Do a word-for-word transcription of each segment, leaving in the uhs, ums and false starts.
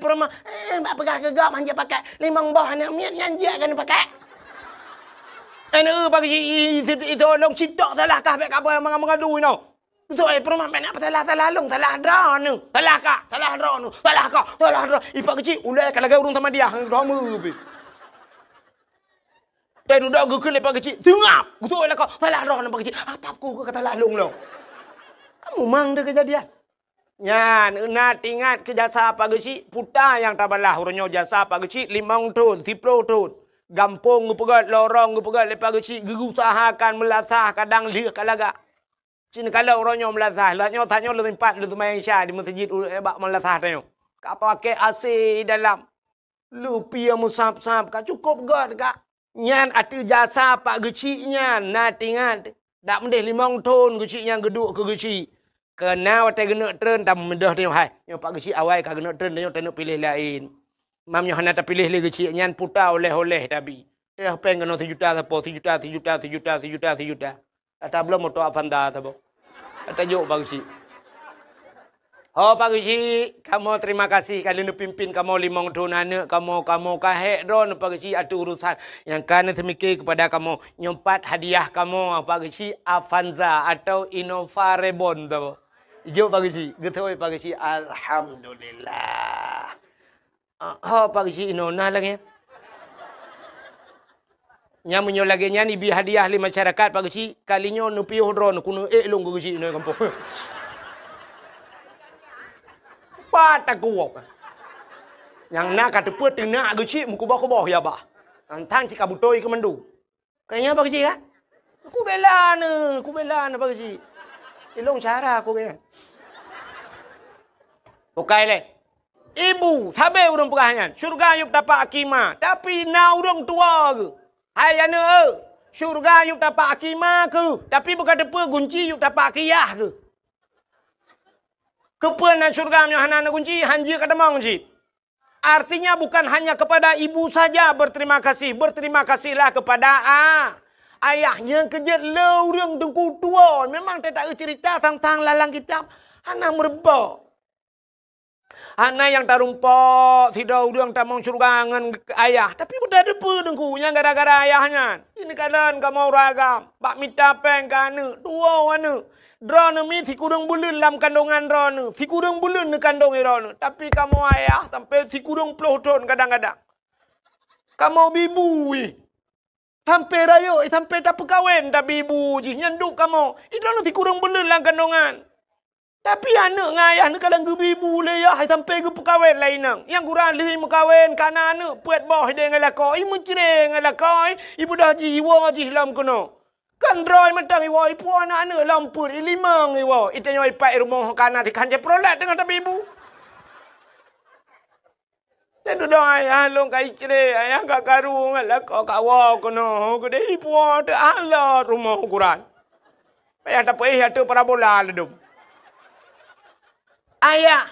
Peurumoh, eh, bak peugah keu gob han jeuet pakai. Limong boh aneuk miet nyan jeuet keuneuk pakai. Aneuk, eh, bagi i, i, i, i, tolong sitok salah kah bèk ka mengadu-adu inoe. Beutôi, peurumoh bèk nak peusalah-salah lôn, salah droeneuh. Salah kah? Salah droeneuh. Salah kah? Salah droe. I Pak Keuchik, ulèe ka lagèe ureueng sama dia, han droe meu pih. Teududoe geukheun lé Pak Keuchik, seungab. Beutôi lah kah? Salah droeneuh Pak Keuchik. Apa ku ka salah lôn lom? Kamu mang deh kejadian. Nyan, na teuingat keu jasa Pak Geuchik, puta nyang tabalah uroe nyoe jasa Pak Geuchik limong thon, siplôh thon. Gampông geupeugöt, lorong geupeugöt lé Pak Geuchik, geuusahakan meulasah kadang lheueh ka lagak. Cit neukalon uroe nyoe meulasah, lheueh nyoe tanyoe lôn sempat lôn seumayang Isya di meuseujid u-, bak meulasah tanyoe. Ka pakai A C dalam. Leupie meusab-sab ka cukôp göt ka. Nyan ateueh jasa Pak Geuchik nyan, na teuingat. Dak meudeh limong thon Geuchik nyan geuduek keu Geuchik. Keu na watèe geuneuk treun tameudeh tanyoe hai. Nyoe Pak Geuchik awai ka geuneuk treun tanyoe taneuk piléh laén. Mam nyoe hana tapiléh lé Geuchik nyan puta oleh-oleh tabi. Teuh péng keunoe sijuta sapo, sijuta, sijuta, sijuta, sijuta, sijuta. Ata bloe moto Avanza saboh. Ata jok Pak Geuchik. Ho Pak Geuchik, kamoe terima kasih ka lheueh neupimpin kamoe limong thon aneuk kamoe, kamoe ka hék droeneuh Pak Geuchik ateueh urusan nyang ka neuseumiké keupada kamoe. Nyoe pat hadiah kamoe Pak Geuchik Avanza atau Innova Reborn saboh. Jok Pak Geuchik, geutôi Pak Geuchik, alhamdulillah. Ah, ho Pak Geuchik inoe na lagèe nyan. Nyan meunyoe lagèe nyan ibi hadiah lé masyarakat Pak Geuchik, kali nyoe neupiôh droeneuh keuneuk ék lôn keu Geuchik inoe gampông. Pat takuwok. Nyang na ka teupeu teunak Geuchik meukuboh-kuboh ya bah. Tantang cit ka beutôi keu mandum. Ka ingat Pak Geuchik kan? Kubela neuh, kubela neuh Pak Geuchik. Ilong cara aku kan. Bukai lé. Ibu, sabe ureueng peugah nyan, syeuruga yup tapak aki ma, tapi na ureueng tuwoe geuh. Hai aneuk eu, syeuruga yup tapak aki ma keuh, tapi beuka teupeu gunci yup tapak aki yah keuh. Keupeue na syeuruga meunyoe hana na gunci, han jeuet ka tamong cit. Artinya bukan hanya kepada ibu saja berterima kasih, berterima kasihlah kepada a-, ayah. Nyang keujeuet le ureueng teungku tuwoe. Memang teutak cerita tentang lalang kitab hana meurumpok. Hana nyang tarumpok sidroe ureueng tamong syeuruga ngon ayah, tapi beutateupeue teungku nyang gara-gara ayah nyan. Ini kadang kamoe ureueng agam bak mita péng keu aneuk, tuwoe aneuk. Droeneuh mi sikureueng buleuen lam kandongan droeneuh, sikureueng buleuen neukandong droeneuh. Tapi kamoe ayah sampai sikureueng ploh thon kadang-kadang. Kamoe bibu ih. Sampai rayeuk, sampai tapeukawen tabibu jih nyan duek kamoe. Droeneuh sikureueng buleuen lam kandongan. Tapi aneuk ngon ayah neukadang geubibu lé yah sampai geupeukawen lé inong. Nyang gura lheueh meukawen ka na aneuk peuet boh idéh ngon lakoe, i meucré ngon lakoe, i beudoh jih iwoe jih lom keunoe. Kan droe mantong iwoe, ipuwoe aneuk-aneuk lom peuet, i limong iwoe. Itanyoe ipat i rumoh ka na sikhan jih peurolat teungoh tabibu. Teududoe ayah lôn ka icré, ayah ka karu ngon lakoe kawoe keunoe, keudeh ipuwoe teualot rumoh ukuran. Payah tapeuéh ateueh parabola ladôm. Ayah,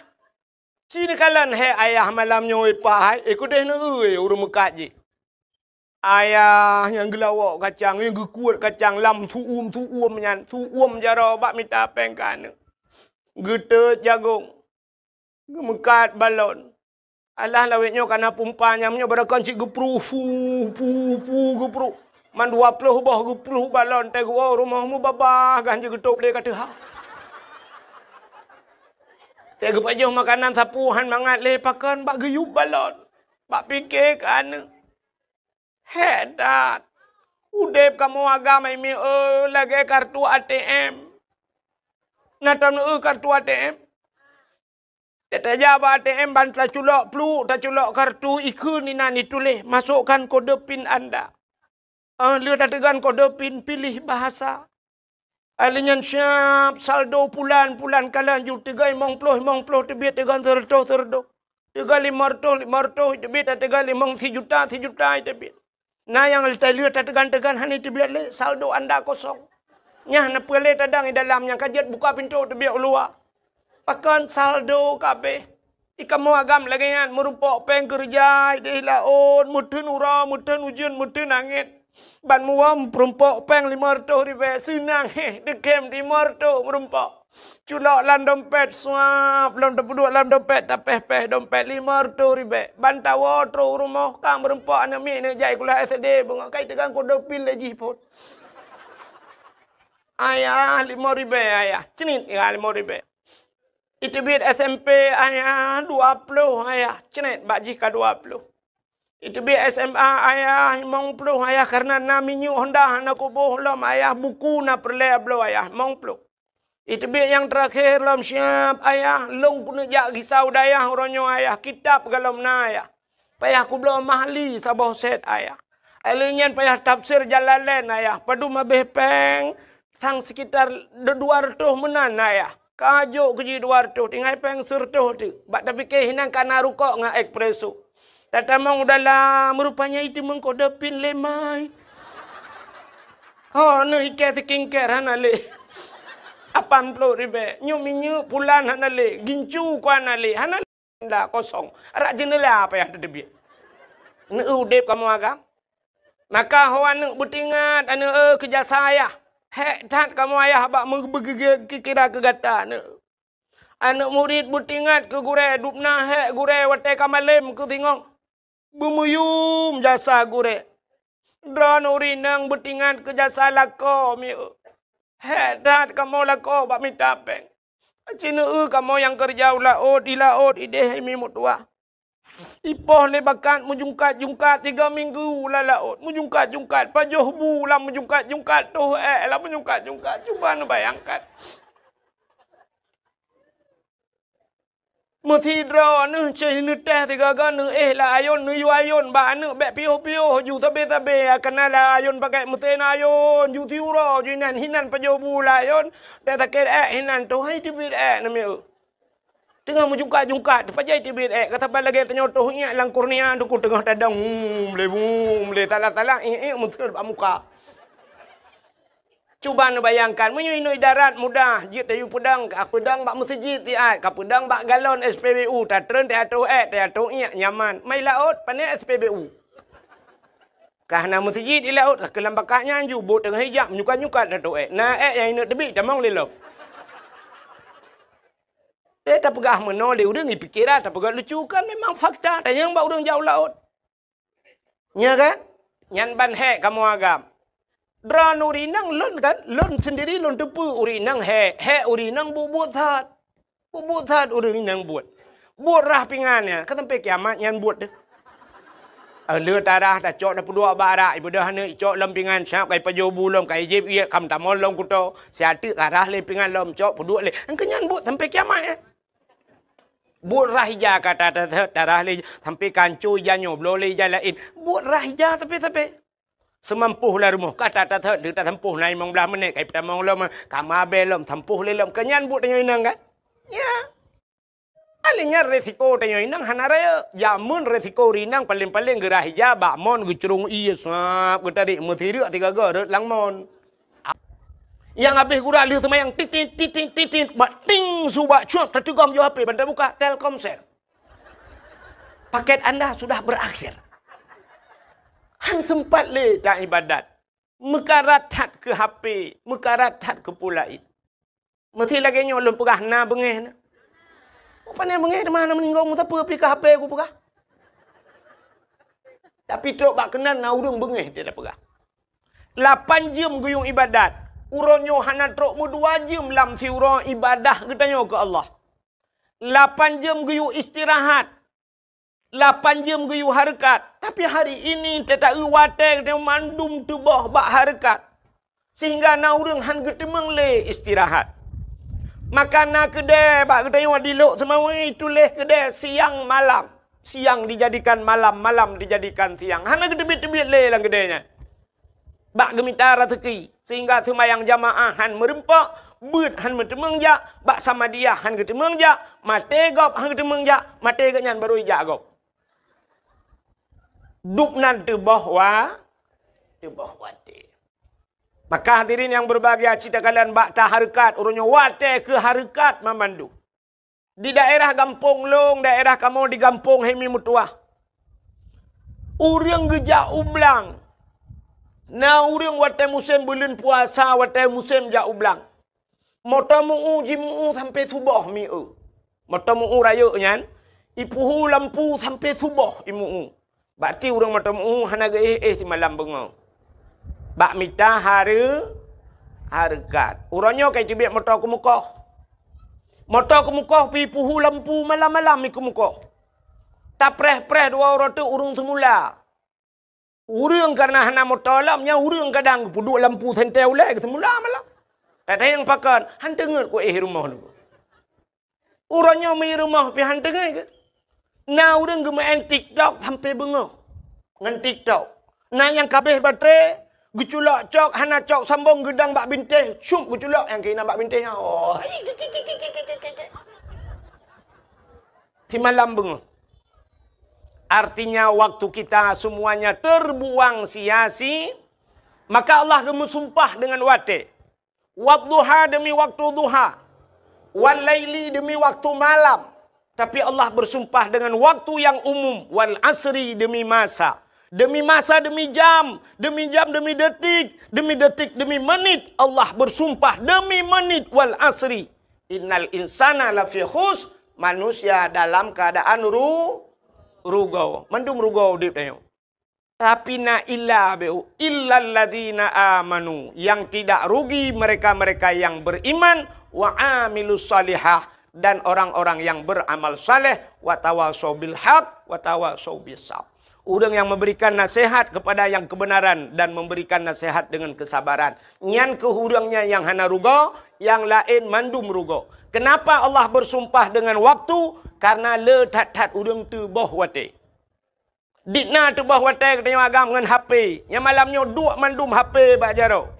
ci neukalon hék ayah malam nyoe ipat hai, eh keudeh neueu ureueng meukat jih. Ayah nyang geulawok kacang, nyang geukuet kacang lam su'uem-su'uem nyan, su'uem jaroe bak mita péng keu aneuk. Geuteut jagong, geumeukat balon. Alah lawét nyoe ka na pumpa nyang nyoe barokon cit geupruh, pu, pu, pu, geupruh. Man dua ploh boh geupruh balon, teuh geuwoe rumoh mubabah gan jeuet geutôb lé ka teuha. Teuh geupajoh makanan sapeue han mangat lé pakon bak geuyueb balon. Bak pike keu aneuk. Hék that! Udeb kamoe agam hai mié eu lagée kartu A T M. Na taneuk eu kartu A T M? Tajak bak A T M ban taculok pluek, taculok kartu, ikheun inan ituléh, "Masukkan kode pin Anda." Ah, lheueh tateugon kode pin, pilih bahasa. Ai lheueh nyan siab saldo pulan, pulan kalon ju teuga limong ploh, limong ploh teubiet, teuga seureutôh, seureutôh. Teuga limong reutôh, limong reutôh teubiet, teuga limong sijuta, sijuta teubiet. Na nyang lheueh tateugon-teugon hana teubiet lé, saldo anda kosong. Nyan na peue lé tadong i dalam nyang ka jeuet buka pintoe teubiet u luwa. Pakon saldo ka abéh. I kamoe agam lagée nyan, meurumpok péng keureuja ideh laôt, meuteun uroe, meuteun ujeuen, meuteun angén. Ban muwöm peurumpok péng limong reutôh ribée, seunang héh, teukém limong reutôh meurumpok. Culok lam dompet, suap, lom teupeuduek lam dompet, tapéh-péh dompet limong reutôh ribèe. Ban tawoe trôh u rumoh, ka meureumpok aneuk miet neuk jak sikula S D, beungoh kai teugang keu dopin lé jih phôn. Ayah, limong ribèe, ayah. Cnit, ya, limong ribèe. Iteubiet S M P, ayah, dua ploh, ayah. Cnit, bak jih ka dua ploh. Iteubiet S M A, ayah, limong ploh, ayah, kareuna na minyeuk Honda hana kuboh lom, ayah, buku na peureulèe bloe, ayah, limong ploh. Iteubiet nyang teurakhé lom siab, ayah, lôn keuneuk jak gisa u dayah uroe nyoe, ayah, kitab galom na, ayah. Payah kubloe mahli saboh sét, ayah. Lheueh nyan payah tafsir Jalalain, ayah. Padum habéh péng, sang sekitar dua reutôh meunan, ayah. Ka jok keu jih dua reutôh, tinggai péng sireutôh teuk. Bak tapike hinan ka na rukok ngon espresso. Tatamong u dalam, rupanya iteumeung keu dopin lé mai. Ho, neuh ikèe skincare hana lé. Lapan ploh ribèe. Nyoe minyeuk pulan hana lé. Gincu ku hana lé. Hana lé. Nda kosong. Arak jeuneula payah teuteubiet. Neu udeb kamoe agam. Maka ho aneuk beutingat aneuk, eh, keu jasa ayah. Hék that kamoe ayah bak meubeugeugét kira keu gata aneuk. Aneuk murit beutingat keu gurèe, dubna hék gurèe watèe ka malém keu singoh. Beumuyum jasa gurèe. Droeneuh ureueng inong beutingat keu jasa lakoe mieu. Hék that kamoe lakoe bak mita péng. Aci neueu kamoe nyang keureuja u laôt, di laôt idéh imi meutuwah. Ipoh lé bakat meujungkat-jungkat tiga minggu lam laôt, meujungkat-jungkat, pajoh bu lam meujungkat-jungkat, toh ék lam meujungkat-jungkat. Cuba neubayangkan. Meusidroe neuh ceh neutéh sigaga neuéh lam ayôn, neuyue ayôn bak aneuk bèk piôh-piôh ju sabé-sabé, kana lam ayôn pakai meusén ayôn, ju siuroe ju inan, hinan pajoh bu lam ayôn, teuh sakét ék hinan, toh hai teubiet ék namiet. Teungoh meujungkat-jungkat, pajoh teubiet ék, ka saban lagèe tanyoe toh iék lam kurnia, teungku teungoh tadong, hmm, lé, hmm, lé, salah-salah, iék, iék, meuseuet bak muka. Cuba neubayangkan, meunyoe inoe idarat mudah, jeuet tayue peudong, ka peudong bak meuseujid siat, ka peudong bak galon S P B U, tatreun teuatoh ék, teuatoh iék, nyaman. Mai laôt, pané S P B U. Ka hana meuseujid di laôt, ka keulam bakat nyan ju, bot teungoh ijak, menyukat-nyukat teuatoh ék. Na ék nyang ineuk teubiet, tamong lé lom. Eh, tapeugah meunoe lé ureueng, ipike that, tapeugah lucu kan, memang fakta, tanyong bak ureueng jak u laôt. Nya kan? Nyan ban hék kamoe agam. Droeneuh ureueng inong lôn kan, lôn sendiri lôn teupeue ureueng inong hék, hék ureueng inong buet-buet that. Buet-buet that ureueng inong buet. Buet rhah pingan nyan, ka sampai kiamat nyan buet teuh. Eh, lheueh tarhah tacok tapeuduek bak arak, ibeudôh aneuk icok lom pingan, siap ka ipajoh bu lom, ka ijieb iék, ka meutamong lom kuto. Siat teuk tarhah lé pingan lom, cok peuduek lé. Engkeu nyan buet sampai kiamat nyan. Buet rhah ija ka ta-, ta-, ta-, tarhah lé, sampai kanco ija nyoe, bloe lé ija laén. Buet rhah ija sabe-sabe. Seumampôh lam rumoh, ka ta-, ta-, ta-, tasampôh na limong blaih menit, ka ipeutamong lom, ka mabée lom, sampôh lé lom. Keu nyan buet tanyoe inong kan? Ya. Akhé nyan resiko tanyoe inong hana rayeuk. Jameun resiko ureueng inong paleng-paleng geurhah ija bak mon geucurong ié sab geutarek meusireuk sigaga rot lam mon. Nyang habéh gura lheueh seumayang titit, titit, titit, bak ting su bak cuak tateugom yoh H P ban tabuka Telkomsel. Paket anda sudah berakhir. Han sempat lé ta ibadat. Meukarat that keu H P, meukarat that keu peue laén. Meusti lagèe nyoe lôn peugah na beungéh na. Pane beungéh teuma na meuninggoe meusapeue pih ka H P kupeugah. Tapi trok bak keunan na ureueng beungéh teuh tapeugah. Lapan jeuem geuyue ibadat. Uroe nyoe hana trok meudua jeuem lam siuroe ibadah geutanyoe keu Allah. Lapan jeuem geuyue istirahat. Lapan jeuem geuyue hareukat. Tapi hari ini teuta-eu watèe geutanyoe mandum teuboh bak hareukat. Sehingga na ureueng han geuteumeung lé istirahat. Maka na keudè bak geutanyoe di Lhokseumawe tuléh keudè siang malam. Siang dijadikan malam, malam dijadikan siang. Hana geuteubiet-teubiet lé lam keudè nyan. Bak geumita raseuki, sehingga seumayang jamaah han meureumpok, beuet han meuteumeung jak, bak samadiyah han geuteumeung jak, maté gob han geuteumeung jak, maté geuh nyan barô ijak gob. Dub nan teuboh wa-, teuboh watèe. Maka hadirin nyang berbahagia, cit takalon bak tahareukat, uroe nyoe watèe keu hareukat mamandum. Di daerah gampông lôn, daerah kamoe di gampông Hemi Meutuwah. Ureueng geujak u blang. Na ureueng watèe musém buleuen puasa, watèe musém jak u blang. Moto meu-u, jimu-u sampoe suboh meu-u. Moto meu-u rayeuk nyan, ipuhu lampu sampoe suboh imu-u. Bak ti ureuëng moto meu-u hana geuéh-éh simalam beungoh. Bak mita hareu-, hareukat. Uroe nyoe ka iteubiet moto keumukoh. Moto keumukoh pih ipuhu lampu malam-malam ikeumukoh. Tapreh-preh dua uroe teuk ureuëng seumula. Ureuëng kareuna hana moto lom, nyan ureuëng kadang geupeuduek lampu sentée ulée geuseumula malam. Kadang nyang pakon, han teungeut kuéh rumoh nyoe. Uroe nyoe meu rumoh pih han teungeut keu. Na ureuëng geumeu'en TikTok sampoe beungoh ngon TikTok. Na nyang ka abéh baterai, geuculok cok, hana cok sambong, geudong bak bintéh, cup geuculok nyang keunan bak bintéh nyan. Oh. Simalam beungoh. Artinya, waktu kita semuanya terbuang sia-si, maka Allah geumeusumpah dengan watée. Wadduha demi waktu duha, wal laili demi waktu malam. Tapi Allah bersumpah dengan waktu yang umum, wal asri demi masa. Demi masa, demi jam, demi jam, demi detik, demi detik, demi menit. Allah bersumpah demi menit, wal asri. Innal insana lafi khus, manusia dalam keadaan ru-, rugoe. Mandum rugoe udeb tanyoe. Tapi na illa beu, illalladzina amanu, yang tidak rugi mereka-mereka yang beriman, wa amilus salihah, dan orang-orang yang beramal saleh, wa tawasau bil haq, wa tawasau bis sabr. Ureuëng yang memberikan nasihat kepada yang kebenaran dan memberikan nasihat dengan kesabaran. Nyan keuh ureuëng nyan nyang hana rugoe, nyang laén mandum rugoe. Kenapa Allah bersumpah dengan waktu? Karena le that-that ureuëng teuboh watée. Dikna teuboh watée geutanyoe agam ngon H P. Nyang malam nyoe duek mandum H P bak jaroe.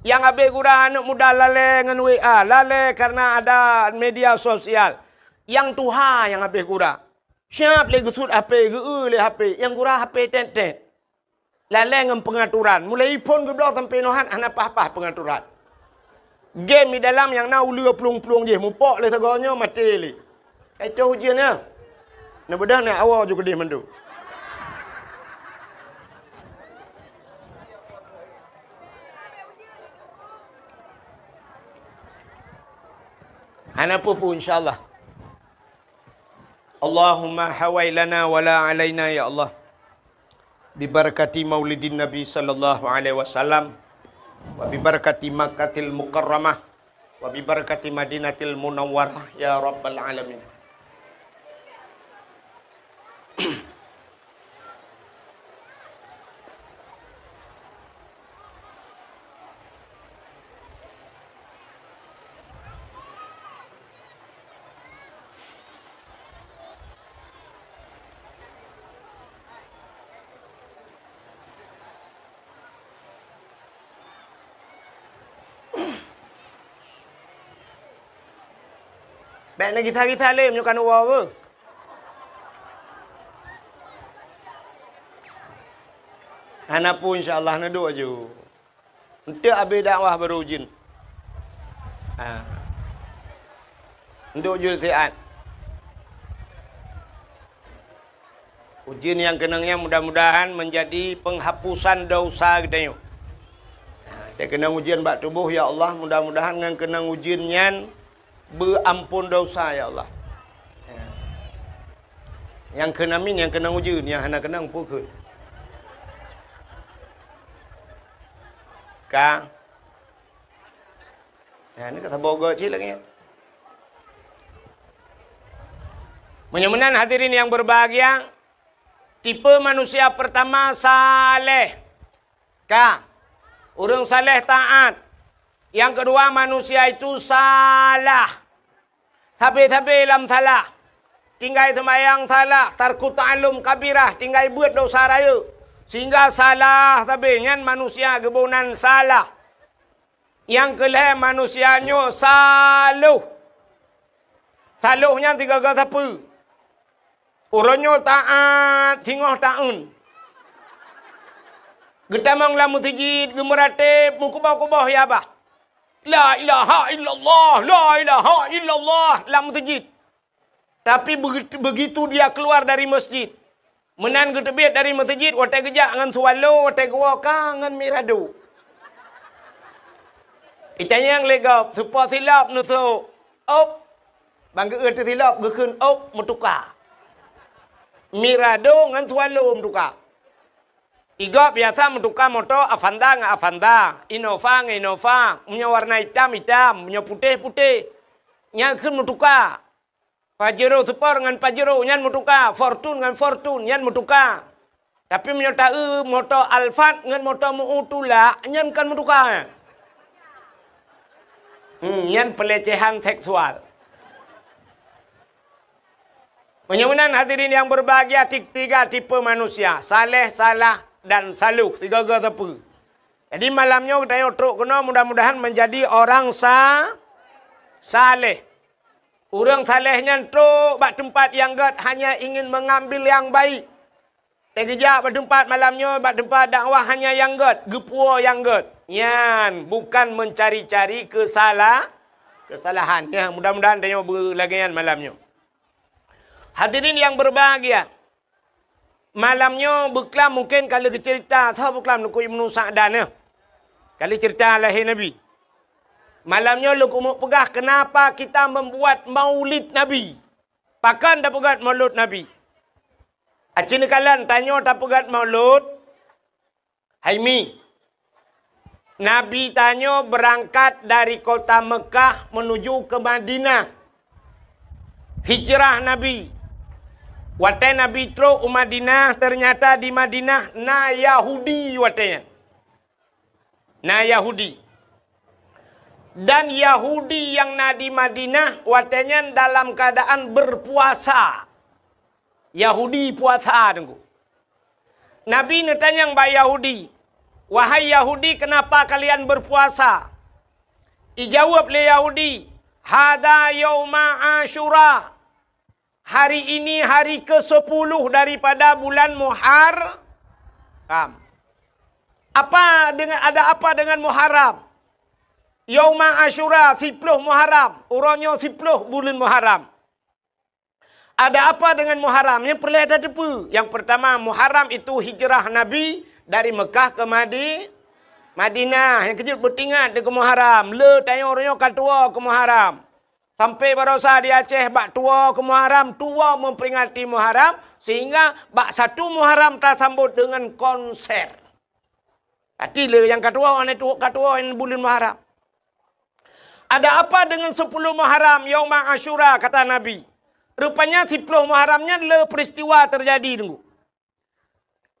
Nyang abéh gura aneuëk muda lalée ngon W A, lalée kareuna ada media sosial. Nyang tuha nyang abéh gura. Siab lé geusuet H P, geu-eu lé H P, nyang gura H P tét-tét. Lalée ngon peungaturan. Mulai iphon geubloe sampoe nohat hana paih-paih peungaturan. Game di dalam nyang na uleue plueng-plueng jih, mupok lé sagoe nyoe maté lé. Ka itoh ujeuen nyan. Neubeudôh nyan awoe ju keudeh mandum. Hana peue-peue, insya Allah. Allahumma hawai lana wa la alaina, ya Allah. Bibarakati maulidin Nabi sallallahu alaihi wasallam, wa bibarakati Makkatil Mukarramah, wa bibarakati Madinatil Munawwarah, ya Rabbal Alamin. Bék neugisa-gisa lé meunyoe ka neuwoe beuh. Hana peue, insya Allah, neuduek aju. Eunteuk abéh dakwah baru ujeuen. Ha. Eunteuk ujeuen siat. Ujeuen nyang keunong nyan mudah-mudahan menjadi penghapusan dosa geutanyoe. Ha, teukeunong ujeuen bak tuboh, ya Allah, mudah-mudahan ngon keunong ujeuen nyan beuampon dosa, ya Allah. Ya. Nyang kheun amin, nyang keunong ujeuen, nyang hana keunong peue kheun. Ka. Ya, ni ka saboh goe cit lagèe nyan. Meunyoe meunan hadirin yang berbahagia, tipe manusia pertama saleh. Ka. Ureueng saleh taat. Yang kedua, manusia itu salah. Sabe-sabe lam salah. Tinggai seumayang salah, tarku ta'allum kabirah, tinggai beuet dosa rayeuk. Sehingga salah sabe nyan manusia geuboh nan salah. Nyang keu lhèe manusia nyoe saloh. Saloh nyan sigaga sapeue? Uroe nyoe taat singoh taeun. Geutamong lam meuseujid, geumeuratéb, meukuboh-kuboh ya bah. La ilaha illallah, la ilaha illallah lam meuseujid. Tapi begitu, begitu dia keluar dari masjid, meunan geuteubiet dari meuseujid, watèe geujak ngon swallow, watèe geuwoe ka ngon mirado. Itanyong lé gob, soe po silop neusok? Op. Ban geu-eu teusilop geukheun op meutuka. Mirado ngon Swallow meutuka. Igob biasa meutuka moto Avanza ngon Avanza, Innova ngon Innova, meunyoe warna itam, itam, meunyoe putéh, putéh. Nyan kheun meutuka. Pajero Sport ngon Pajero nyan meutuka, Fortune ngon Fortune nyan meutuka. Tapi meunyoe ta-eu moto Alphard ngon moto meu tulak, nyan kon meutuka. Hmm, nyan pelecehan seksual. Meunyoe meunan hadirin yang berbahagia, ti-, tiga tipe manusia, saleh, salah, dan saluh. Tiga-tiga teupeu. Jadi malam nyoe geutanyoe trok keunoe mudah-mudahan menjadi orang sa-, saleh. Ureuëng saleh nyan trok bak teumpat nyang gét hanya ingin mengambil yang baik. Teugeujak bak teumpat malam nyoe, bak teumpat dakwah hanya nyang gét, geupuwoe nyang gét. Nyan bukan mencari-cari kesala-, kesalahan. Ya, mudah-mudahan tanyoe beulagée nyan malam nyoe. Hadirin yang berbahagia, malam nyoe beuklam mungken ka lheueh geuceurita, soe beuklam Teungku Ibnu Sa'dan nyoe. Ka lheueh ceurita lahé Nabi. Malam nyoe lôn keumeung peugah kenapa kita membuat maulid Nabi. Pakon tapeugét maulud Nabi? Aci neukalon tanyoe tapeugét maulud, hai mi. Nabi tanyoe beurangkat dari kota Meukah menuju ke Madinah. Hijrah Nabi. Watée Nabi trok u Madinah, ternyata di Madinah na Yahudi watée nyan. Na Yahudi. Dan Yahudi nyang na di Madinah watée nyan dalam keadaan berpuasa. Yahudi puasa, Teungku. Nabi neutanyong bak Yahudi, "Wahai Yahudi, kenapa kalian berpuasa?" Ijaweueb lé Yahudi, "Hadza yauma Asyura." Hari ini hari kesepuluh daripada bulan Muharram. Apa dengan, ada apa dengan Muharram? Yauma Asyura, siploh Muharram. Uroe nyoe siploh buleuen Muharram. Ada apa dengan Muharram? Nyang peureulée tateupeue. Yang pertama, Muharram itu hijrah Nabi dari Mekah ke Madi-, Madinah. Nyang keujeuet beutingat deungon Muharram. Le tanyoe uroe nyoe ka tuwoe keu Muharram. Sampai barosa di Aceh bak tuwoe keu Muharram, tuwoe memperingati Muharram, sehingga bak satu Muharram tasambot dengan konser. Berarti le nyang ka tuwoe, aneuk tuwoe ka tuwoe nyan buleuen Muharram. Ada apa dengan sepuluh Muharram, Yauma Asyura, kata Nabi. Rupanya siploh Muharram nyan le peristiwa terjadi, Teungku.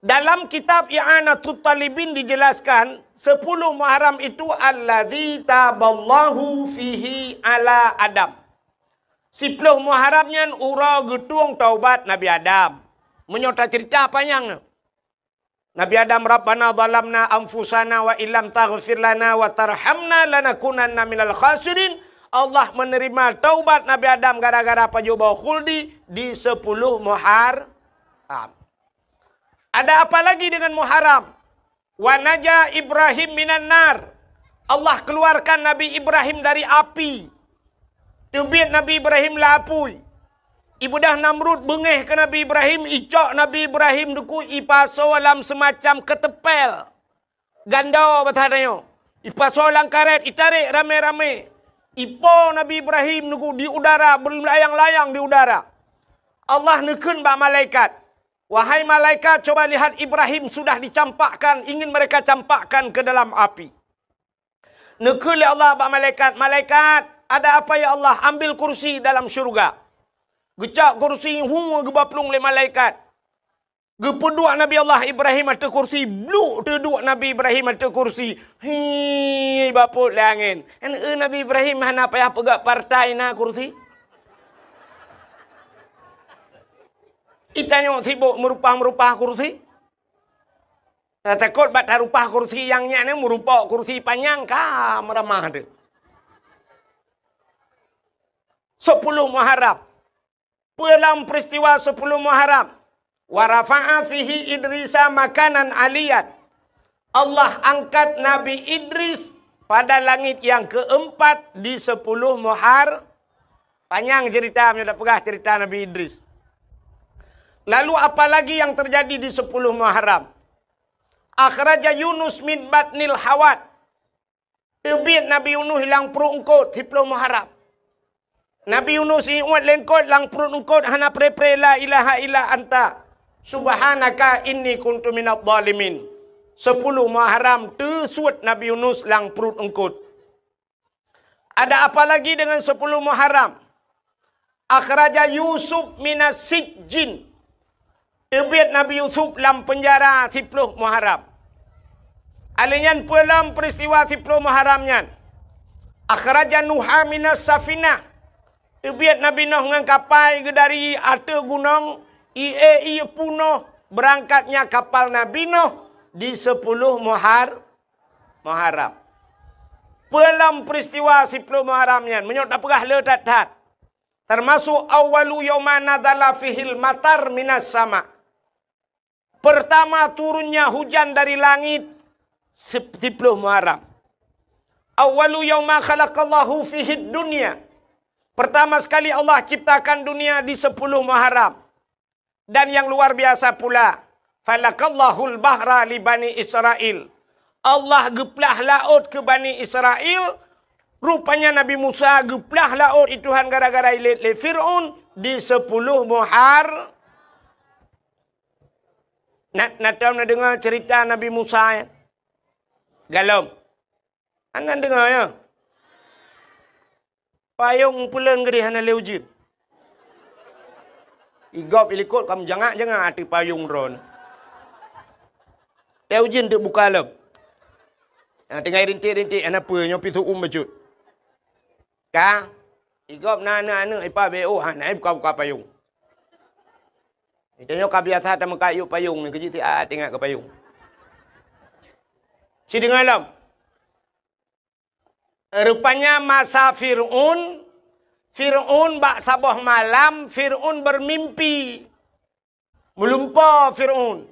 Dalam kitab I'anatut Talibin dijelaskan, sepuluh Muharram itu alladzi taballahu fihi ala Adam. Siploh Muharram nyan uroe geutueng taubat Nabi Adam. Meunyoe taceurita panyang. Nabi Adam, "Rabbana zalamna anfusana wa illam taghfir lana wa tarhamna lanakunanna minal khasirin." Allah menerima taubat Nabi Adam gara-gara pajoh boh khuldi di sepuluh Muharram. Ada apa lagi dengan Muharram? "Wa naja Ibrahim minan nar." Allah keluarkan Nabi Ibrahim dari api. Teubiet Nabi Ibrahim lam apui. Ibeudôh Namrud beungéh keu Nabi Ibrahim, icok Nabi Ibrahim, Teungku, ipasoe lam semacam keuteumpél. Gando basa tanyoe. Ipasoe lam karét, itarek ramé-ramé. Ipo Nabi Ibrahim, Teungku, di udara, beulayang-layang di udara. Allah neukheun bak malaikat, "Wahai malaikat, coba lihat, Ibrahim sudah dicampakkan, ingin mereka campakkan ke dalam api." Neukheun lé Allah bak malaikat, "Malaikat, ada apa ya Allah? Ambil kursi dalam syurga." Geucok kursi, hu, geuba plueng lé malaikat. Geupeuduek Nabi Allah Ibrahim ateueh kursi, bluk teuduek Nabi Ibrahim ateueh kursi. Hi, bapot lé angén. Kan, eh, Nabi Ibrahim hana payah peugah partai na kursi. Itanyoe sibok meurupah-meurupah kursi. Tatakot bak tarupah kursi nyang nyan, meurupok kursi panyang ka meuramah teuh. Sepuluh Muharram. Peue lam peristiwa sepuluh Muharram? "Wa rafa'a fihi Idrisa makanan aliyan." Allah angkat Nabi Idris pada langit yang keempat di sepuluh Muhar-, panyang cerita, meunyoe tapeugah cerita Nabi Idris. Lalu apa lagi yang terjadi di sepuluh Muharram? "Akhraja Yunus min batnil hawat." Teubiet Nabi Yunus lam pruet eungkot, siploh Muharram. Nabi Yunus iuet lé eungkot, lam pruet eungkot hana pre-pre, "La ilaha illa anta, subhanaka inni kuntu minadh dhalimin." Siploh Muharram teusuet Nabi Yunus lam pruet eungkot. Ada apa lagi dengan siploh Muharram? Akhraja Yusuf minas sijjin. Teubiet Nabi Yusuf lam peunjara siploh Muharram. Alèh nyan peue lom peuristiwa siploh Muharram nyan? Akhraja Nuha minas safinah. Teubiet Nabi Nuh ngon kapai geuh dari ateueh gunong, ie-ie punoh beurangkatnya kapal Nabi Nuh di siploh Muhar-, Muharram. Peue lom peuristiwa siploh Muharram nyan, meunyoe tapeugah le that-that. Termasuk awwalu yauma nazala fihil matar minas sama. Pertama turunnya hujan dari langit, sip-, siploh Muharram. Awwalu yauma khalaqallahu fihid dunya. Pertama sekali Allah ciptakan dunia di siploh Muharram. Dan yang luar biasa pula, falakallahul bahra li Bani Israil. Allah geuplah laôt keu Bani Israil. Rupanya Nabi Musa geuplah laôt i Tuhan gara-gara ilét lé Fir'aun di siploh Muhar-, na, na tom na deungoe ceurita Nabi Musa, ya? Galom. Hana deungoe, ya? Payong peuleuen geudeh hana lé ujeuen. Igob ilikot ka meujangak-jangak ateueh payong droeneuh. Teu ujeuen teuk buka lom. Nyang tinggai rintik-rintik hana peue, nyoe pih seu-uem bacut. Ka, igob na aneuk-aneuk ipa B O hana buka-buka payong. Tanyoe ka biasa tameukat yub payong nyoe, keujeuet siat ingat keu payong. Sideungoe lom. Rupanya masa Fir'aun, Fir'aun bak saboh malam, Fir'aun beumimpi. Meulumpoe Fir'aun.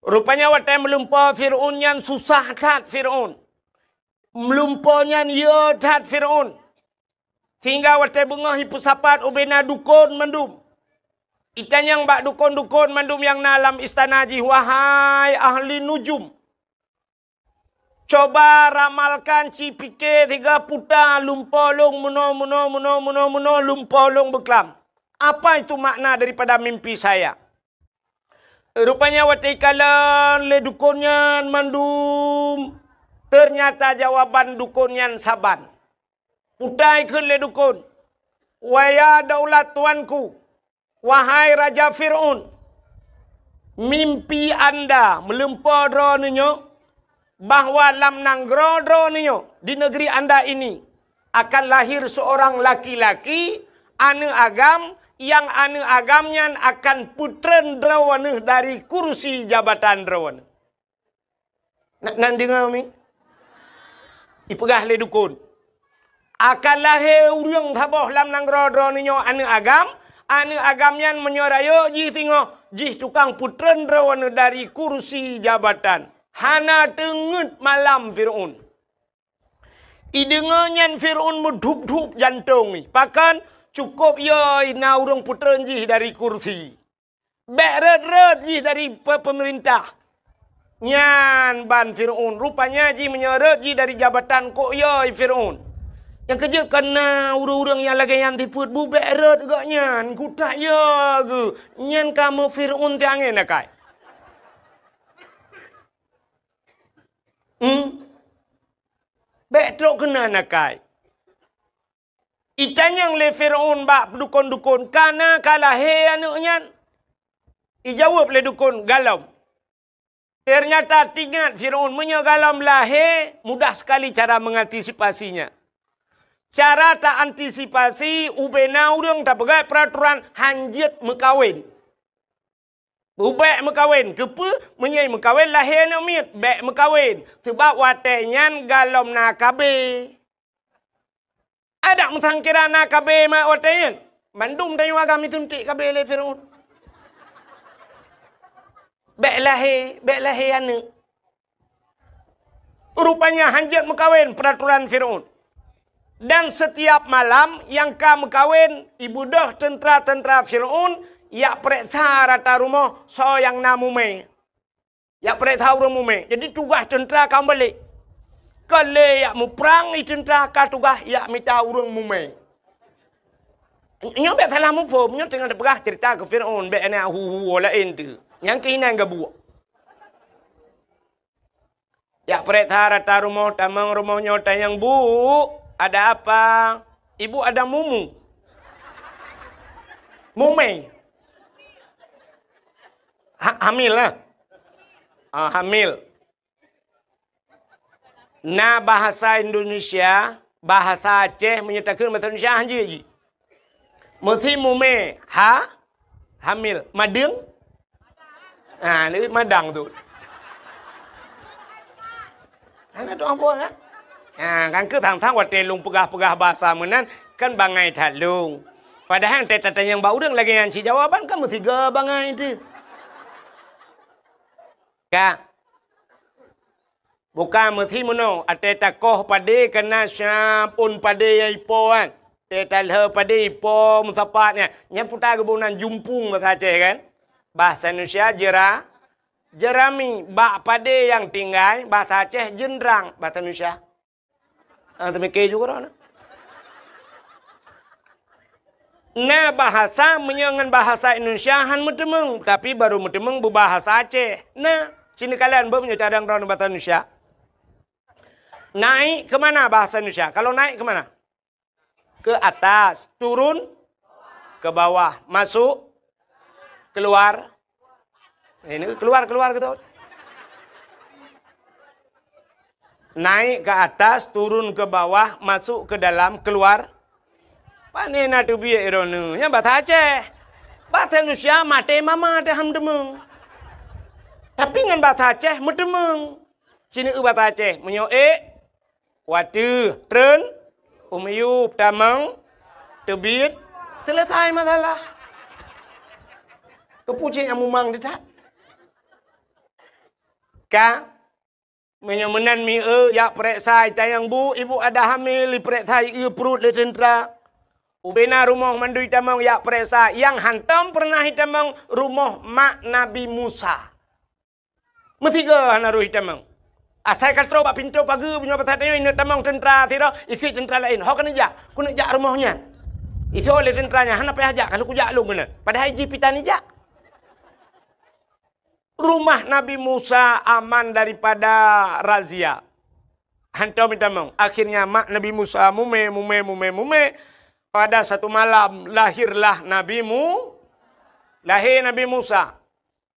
Rupanya watée meulumpoe Fir'aun nyan susah that Fir'aun. Meulumpoe nyan yö that Fir'aun. Sehingga watée beungoh ipeusapat ubena dukon mandum. Itanyong bak dukon-dukon mandum nyang na lam istana jih, "Wahai ahli nujum, coba ramalkan, ci pike siga puta lumpoe lôn meunoe, meunoe, meunoe, meunoe, meunoe, lumpoe lôn beuklam. Apa itu makna daripada mimpi saya?" Rupanya watée ikalon lé dukon nyan mandum, ternyata jawaban dukon nyan saban. Puta ikheun lé dukon, "Waya daulat tuanku, wahai Raja Fir'aun, mimpi anda meulumpoe droeneuh nyoe, bahwa lam nanggroe droeneuh nyoe, di negeri anda ini, akan lahir seorang laki-laki, aneuk agam, nyang aneuk agam nyan akan peutreun droeneuh dari kursi jabatan droeneuh." Na, na deungoe mi? Ipeugah lé dukon, "Akan lahé ureuëng saboh lam nanggroe droeneuh nyoe aneuk agam, aneuk agam nyan meunyoe rayeuk jih singoh, jih tukang peutreun droeneuh dari kursi jabatan." Hana teungeut malam Fir'aun. Ideungoe nyan Fir'aun meudhup-dhup jantong jih. Pakon? Cukôp yö na ureuëng peutreun jih dari kursi. Bék rhot-rhot jih dari pe-, peumeurintah. Nyan ban Fir'aun. Rupanya jih meunyoe rhot jih dari jabatan kok yö Fir'aun. Nyang keujeuet kana ureuëng-ureuëng nyang lagée nyan sifeuet bu bék rhot gobnyan. Kutak yö geuh. Nyan kamoe Fir'aun tiangén akai. Hmm? Bék trok keunan akai. Itanyong lé Fir'aun bak dukon-dukon, "Kana ka lahé aneuk nyan?" Ijaweueb lé dukon, "Galom." Ternyata teuingat Fir'aun, meunyoe galom lahé, mudah sekali cara mengantisipasinya. Cara ta antisipasi, ubena ureuëng tapeugah peuraturan hanjeuet meukawen. Bék meukawen. Keupeue? Meunyoe meukawen lahé aneuk miet, bék meukawen. Sabab watée nyan galom na K B. Adak meusangkira na K B mak watée nyan. Mandum tanyoe agam isuntik K B lé Fir'aun. Bék lahé, bék lahé aneuk. Rupanya hanjeuet meukawen peuraturan Fir'aun. Dan setiap malam nyang ka meukawen, ibeudôh teuntra-teuntra Fir'aun jak peureksa rata rumoh soe nyang na mumé. Jak peureksa ureuëng mumé. Jadi tugaih teuntra ka meubalek. Kon lé jak muprang i teuntra, ka tugaih jak mita ureuëng mumè. Nyoe bék salah muphom, nyoe teungoh teupeugah ceurita keu Fir'aun, bék na hu-hu laén teuh. Nyang keuh inan gabuek. Jak peureksa rata rumoh, tamong rumoh nyoe tanyong, "Bu, ada apa?" "Ibu ada mumu." Mumè. Ha-, hamil lah. Ah, hamil. Na bahasa Indonesia, bahasa Aceh, meunyoe takheun bahasa Indonesia hana jeuet jih. Meusi mumè, ha? Hamil. Madeueng? Ha, ni madang tu. Hana tu apa kan? Ha, kan keu tang-tang watèe lôn peugah-peugah bahasa meunan, kan bangai that lôn. Padahai watèe tatanyong bak ureuëng lagèe nyan cit jawaban kan meusigoe bangai teuh. Ka. Bukan meusi meunoe, watèe takoh padé kana siap ôn padé nyang ipo kan. Watèe talheueh padé ipo meusapat nyan. Nyan peue ta geuboh nan jumpung bahasa Aceh kan? Bahasa Indonesia jera-, jerami. Bak padé nyang tinggai, bahasa Aceh jeundrang, bahasa Indonesia. Ah, teumike juga dah. Na bahasa meunyoe ngon bahasa Indonesia han meuteumeung, tapi baru meuteumeung beubahasa Aceh. Na, sini kalian beu meunyoe cadang droeneuh bahasa Indonesia. Naik ke mana bahasa Indonesia? Kalau naik ke mana? Ke atas, turun ke bawah, masuk, keluar. Ini keluar, keluar gitu. Naik ke atas, turun ke bawah, masuk ke dalam, keluar. Pane na teubiet droeneuh? Nyan bahasa Aceh. Bahasa Indonesia maté mama teuh han meuteumeung. Tapi ngon bahasa Aceh meuteumeung. Sini eu bahasa Aceh. Meunyoe ék, watèe, treun, u miyueb, tamong, teubiet, selesai masalah. Keupeue cit nyang mumang teuh that? Ka, meunyoe meunan mi eu, jak peureksa, itanyong, "Bu, ibu ada hamil," ipeureksa, ieu pruet lé teuntra. Ubena rumoh mandum itamong jak peureksa, nyang hantom peureunah itamong rumoh mak Nabi Musa. Meusigoe hana roh itamong. Asai ka troh bak pintoe pageue, meunyoe pasai tanyoe ineuk tamong teuntra sidroe, ikheun teuntra laén, "Ho keuneuk jak, keuneuk jak rumoh nyan." Itho lé teuntra nyan, "Hana payah jak, ka lheueh kujak lôn keunan." Padahai jih pih tan ijak. Rumah Nabi Musa aman daripada razia. Hantom itamong. Akhirnya mak Nabi Musa mumè, mumè, mumè, mumè. Pada satu malam lahirlah Nabi Mu-, lahé Nabi Musa.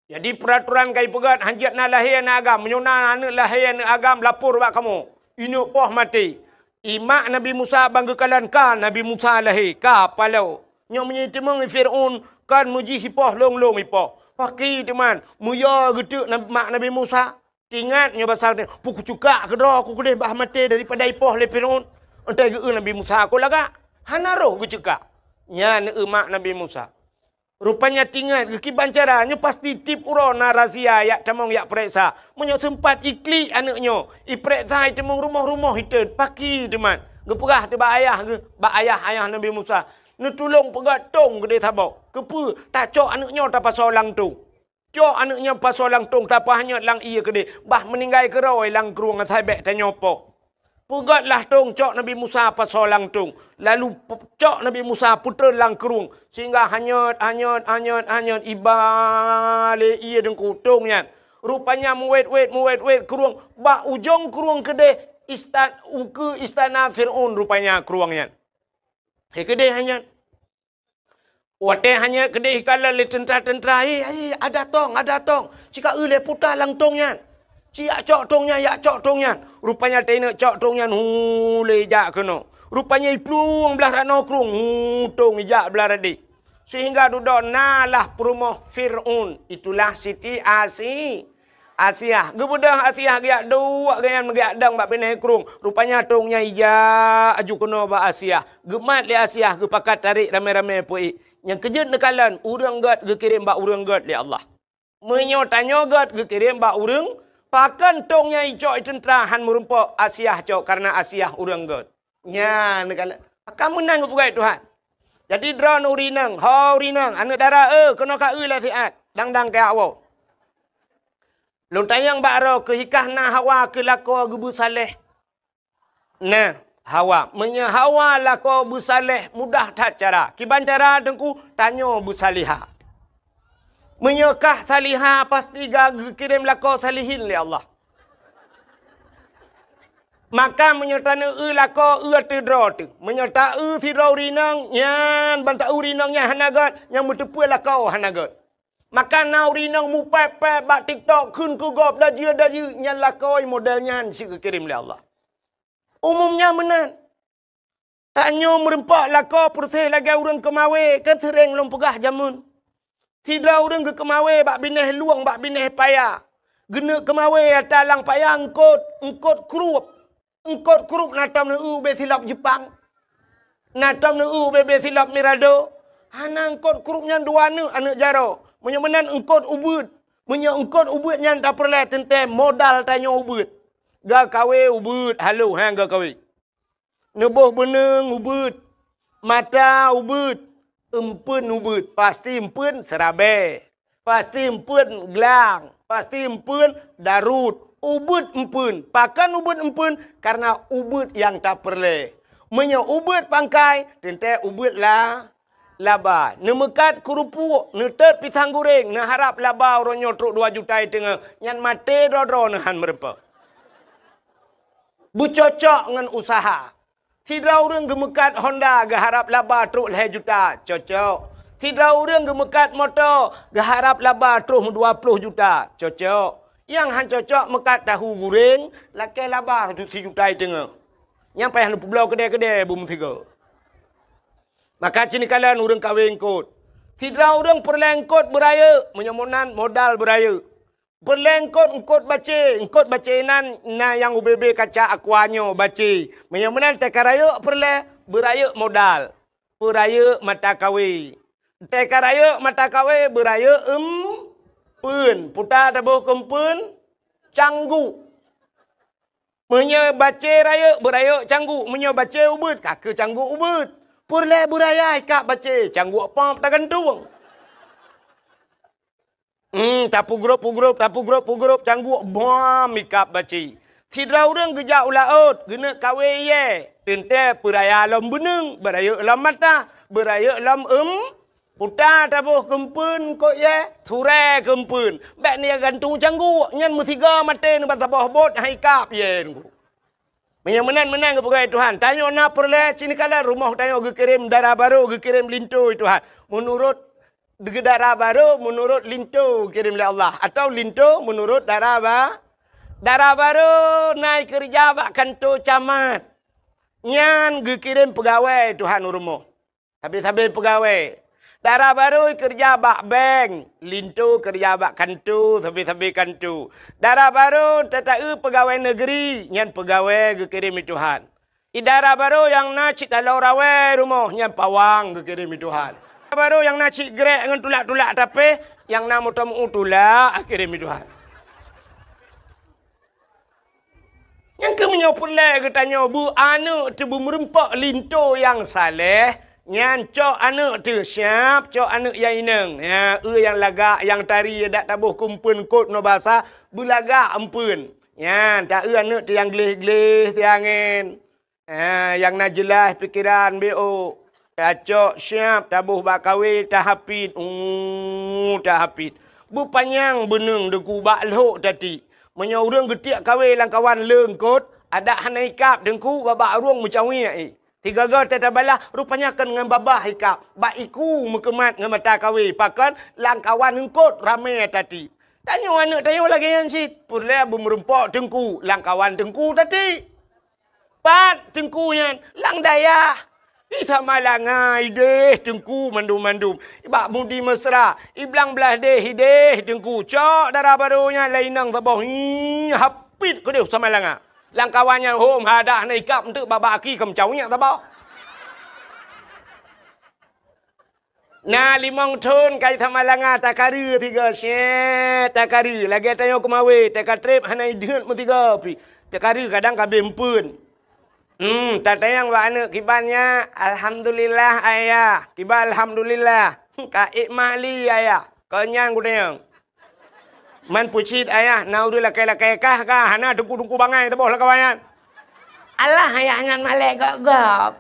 Jadi, peuratoran ka ipeugét, hanjeuet na lahé aneuk agam. Meunyoe na aneuk lahé aneuk agam, lapor bak kamoe. Ineuk poh maté. I mak Nabi Musa ban geukalon ka Nabi Musa lahé, ka paloe. Nyoe meunyoe iteumeung Fir'aun, kon meujih ipoh lôn-lôn ipoh. Paki teuma, meuyue geuteuk nab-, mak Nabi Musa. Teuingat nyoe basa, "Peue kuceukak keudroe ku keudeh bah maté daripada ipoh lé Fir'aun." Entai geu-eu Nabi Musa, "Kon lagak." Hana roh geuceukak. Nyan eu mak Nabi Musa. Rupanya teuingat geukiban cara, nyoe pasti tiep uroe na razia jak tamong jak peureksa. Meunyoe seumpat iklik aneuk nyoe, ipeureksa iteumeung rumoh-rumoh iteuet, paki teuma. Geupeugah teuh bak ayah geuh, bak ayah, ayah Nabi Musa, "Neutulông peugét tông keudeh saboh. Keupeue? Tacok aneuk nyoe tapasoe lam tông." Cok aneuk nyan pasoe lam tông, tapeuhanyot lam ié keudeh, bah meuninggai keudroe lam krueng asai bék tanyoe poh. Peugét lah tông, cok Nabi Musa pasoe lam tông. Lalu pe-, cok Nabi Musa peutreun lam krueng, sehingga hanyot, hanyot, hanyot, hanyot, iba lé ié deungku tông nyan. Rupanya meuwét-wét, meuwét-wét krueng, bak ujong krueng keudeh istan-, ukeue istana Fir'aun rupanya krueng nyan. He keudeh hanyot. Watée hanyot keudeh ikalon lé teuntra-teuntra, "Hei, hei, ada tong, ada tong! Ci ka eu lé puta lam tong nyan! Ci jak cok tong nyan, jak cok tong nyan!" Rupanya teuinok cok tong nyan, hu, lé ijak keunoe. Rupanya iplueng blaih ranoe krueng, hu, tong ijak blaih radeh. Sehingga dudoe na lah peurumoh Fir'aun, itulah Siti Asi-, Asiah. Geubeudôh Asiah geujak duek gobnyan meujak dong bak binéh krueng. Rupanya tong nyan ijak aju keunoe bak Asiah. Geumat lé Asiah, geupakat tarék ramé-ramé peuék. Nyang keujeuet neukalon, ureuëng gét geukirém bak ureuëng gét lé Allah. Meunyoe tanyoe gét geukirém bak ureuëng, pakon tong nyan icok i teuntra hán meurumpok Asiah cok, kareuna Asiah ureuëng gét. Nyan neukalon. Akan meunan geupeugah Tuhan. Jadi droeneuh ureuëng inong, ho ureuëng inong, aneuëk dara, eh, keunoe ka eu lé siat, dang-dang keu awak. Lôn tanyong bak droe, keuhikah na Hawa keu lakoe geubeusaléh? Nah, Hawa. Meunyoe Hawa lakoe beusaléh, mudah that cara. Kiban cara, Teungku? Tanyoe beusalihah. Meunyoe kah salihah, pasti ka geukirém lakoe salihin lé Allah. Maka meunyoe taneu-eu lakoe, eu ateueh droe teuh. Meunyoe ta-eu sidroe ureueng inong, nyan ban ta-eu ureueng inong nyan hana gét, nyang meuteupeu lakoe hana gét. Maka na ureueng inong mupéb-péb bak TikTok kheun keu gob dajeu-dajeu, nyan lakoe model nyan cit geukirém lé Allah. Umum nyan meunan. Tanyoe meureumpok lakoe peureséh lagée ureueng keumawé, kan seuréng lôn peugah jameun. Sidroe ureueng geukeumawé bak binéh lueng, bak binéh paya. Geuneuk keumawé ata lam paya eungkot, eungkot krueb. Eungkot krueb na tom neu-eu ubé silop Jeupang. Na tom neu-eu ubé-bé silop Mirado. Hana, eungkot krueb nyan dua neuk aneuëk jaroe. Meunyoe meunan eungkot ubeuet. Meunyoe eungkot ubeuet nyan tapeureulée teuntée modal tanyoe ubeuet. Gakawé ubeuet, halo, ha, gakawé. Neuboh beuneueng ubeuet, mata ubeuet, eumpeuen ubeuet, pasti eumpeuen seurabée, pasti eumpeuen glang, pasti eumpeuen daruet, ubeuet eumpeuen. Pakon ubeuet eumpeuen? Kareuna ubeuet nyang tapeureulée. Meunyoe ubeuet pangkai, teuntée ubeuet la, laba. Neumeukat keurupuk, neutot pisang guréng, neuharab laba uroe nyoe trok dua juta i teungoh, nyan maté droe-droe neuhan meureumpok. Beucocok ngon useuha. Sidroe ureuëng geumeukat Honda geuharab laba trok lhée juta, cocok. Sidroe ureuëng geumeukat moto geuharab laba trok dua ploh juta, cocok. Nyang han cocok meukat tahu guréng lakée laba sijuta i teungoh. Nyang payah neupeubloe keudée-keudée beumeusigoe. Maka cit neukalon ureuëng kawé eungkot. Sidroe ureuëng peureulée eungkot beurayeuk, meunyoe meunan modal beurayeuk. Peureulée eungkot, eungkot bacé, eungkot bacé nan na nyang ubé-bé kaca aqua nyoe bacé. Meunyoe meunan teuka rayeuk peureulée, beurayeuk modal, beurayeuk mata kawé. Teuka rayeuk mata kawé, beurayeuk eumpeuen, puta taboh keu eumpeuen, cangguk. Meunyoe bacé rayeuk, beurayeuk cangguk. Meunyoe bacé ubeuet, ka keu cangguk ubeuet. Peureulée beuraya ikab bacé, cangguk pop tagantung. Hmm, tapeugrôp-peugrôp, tapeugrôp-peugrôp cangguk bom ikab bacé. Sidroe ureuëng geujak u laôt, geuneuk kawé iyée, teuntée peuraya lom beuneueng, beurayeuk lom mata, beurayeuk lom eum, puta taboh keu eumpeuen eungkot iyée, surée keu eumpeuen. Bék neugantung cangguk, nyan meusigoe maté neuban saboh bot hai kab iyée nunggu. Meunyoe meunan-meunan geupeugah Tuhan, tanyoe na peureulée cit neukalon rumoh tanyoe geukirém dara barô, geukirém linto i Tuhan. Meunurot dara barô, meunurot linto geukirém lé Allah, atawa linto meunurot dara ba-, dara barô na keureuja bak kanto camat. Nyan geukirém peugawée Tuhan u rumoh. Sabe-sabe peugawée. Dara barô keureuja bak bank, linto keureuja bak kanto, sabe-sabe kanto. Dara barô tata-eu peugawée neugeri, nyan peugawée geukirém lé Tuhan. I dara barô nyang na cit taloe rawée rumoh, nyan pawang geukirém lé Tuhan. Dara barô nyang na cit grék ngon tulak-tulak tapéh, nyang na moto meu tulak geukirém lé Tuhan. Nyang keuh meunyoe peureulée geutanyoe beu aneuëk teuh beumeureumpok linto nyang saléh, nyan cok aneuëk teuh siab, cok aneuëk nyang inong. Ya, eu nyang lagak, nyang tari, dak taboh keu eumpeuen eungkot nyoe basa, beulagak eumpeuen. Nyan, ta eu aneuëk teuh nyang gleh-gleh siangén. Ah, nyang na jeulaih pikeran B O. Tacok siab, taboh bak kawé, tahapit. Uh, tahapit. Beupanyang beuneueng Teungku bak lhok tati. Meunyoe ureuëng geutiek kawé lam kawan le eungkot, adak hana ikab Teungku, babah arueng meucawiek i. Sigoe-goe teutabala, rupanya kon ngon babah ikab, bak iku meukeumat ngon mata kawé, pakon lam kawan eungkot ramé tati. Tanyoe aneuëk tanyoe lagée nyan cit, peureulée beumeureumpok Teungku, lam kawan Teungku tati. Pat Teungku nyan? Lam dayah. Di Samalanga ideh Teungku mandum-mandum. Bak Mudi Mesra, i Blang Blaih deh ideh Teungku. Cok dara barô nyan lé inong saboh. Hi, hapit keudeh Samalanga. Lam kawan nyan hom hadah na ikab eunteuk babah aki keu meucawiek saboh. Na limong thon kai Samalanga takareue sigoe, syét takareue, lagée tanyoe keumawé, teuka treb hana ideuet meusigoe pih. Takareue kadang ka abéh eumpeuen. Hmm, tatanyong bak aneuëk kiban nyan, "Alhamdulillah, Ayah." Kiban alhamdulillah. "Ka ék mak li, Ayah." Kon nyan kutanyong. Man peucit, Ayah, na ureuëng lakée-lakée kah ka, hana teungku-teungku bangai saboh lam kawan nyan. Alah, ayah nyan malèe gob-gob.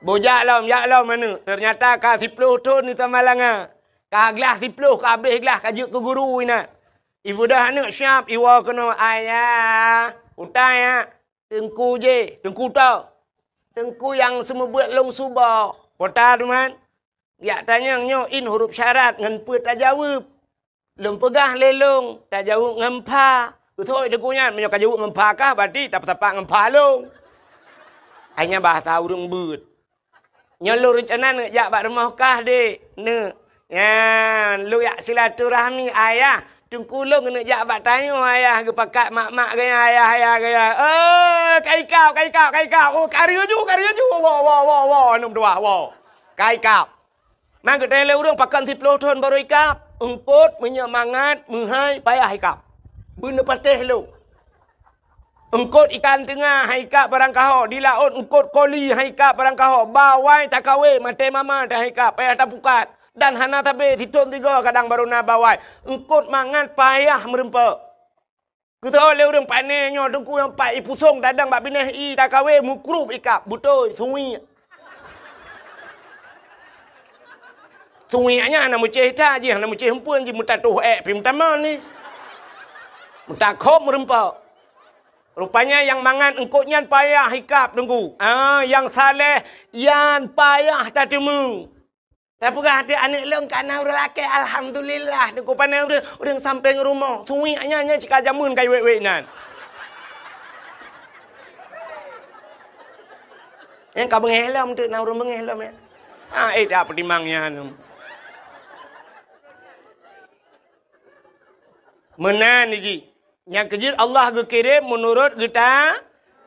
Boh jak lom, jak lom aneuk. Teunyata ka siploh thon di Samalanga. Ka glah siploh, ka abéh glah, ka jeuet keu guru inan. Ibeudôh aneuk siab, iwoe keunoe, "Ayah, utai ya, teungku jih, teungku toh. Teungku nyang seumeubeuet lôn suboh." Kota teuma. Jak tanyong nyoe in huruf syarat ngon peue tajaweueb. Lôn peugah lé lôn, tajaweueb ngon pha. Keuthok teungku nyan, meunyoe ka jaweueb ngon pha kah, berarti tapeutapak ngon pha lôn. Hai nyan bahasa ureueng beuet. Nyoe lôn reuncana neuk jak bak rumoh kah, Dek? Neuk. Nyan, lôn jak silaturahmi, Ayah. Teungku lôn keuneuk jak bak tanyoe, Ayah, geupakat mak-mak gaya, Ayah, Ayah gaya. Oh, ka ikab, ka ikab, ka ikab. Oh, ka reuju, ka reuju. Woe, woe, woe, woe, aneuk meutuah, woe. Ka ikab. Man geutanyong lé ureueng pakon siploh thon barô ikab, eungkôt meunyoe mangat meuhai payah ikab. Beuneupatéh lôn. Eungkôt ikan teunga han ikab barangkaho, di laôt eungkôt koli han ikab barangkaho, bawai takawe maté mama han ikab payah tapukat, dan hana sabe sithon sigoe kadang barô na bawai. Eungkôt mangat payah meurumpok. Keutoe lé ureueng pane nyoe teungku nyang pat ipusong tadong bak binéh i takawe mukrup ikab beutôi suwiek. Suwiek nyan hana meucéh that jih, hana meucéh eumpeuen jih, meutatoh ék pih meutamong ni. Meutakhob meurumpok. Rupanya nyang mangat eungkôt nyan payah ikab teungku. Ah, nyang saleh nyan payah tateumé. Tapeugah até aneuk lôn ka na ureueng lakée, alhamdulillah, teungku pane ureueng, ureueng sampéng rumoh. Suwiek nyan, nyan cit ka jameun ka iwék-wék nan. Nyang ka beungéh lom teuk na ureueng beungéh lom ya. Ah, eh, tak peutimang nyan. Meunan jih. Nyang keujeuet Allah geukirém meunurot geuta-,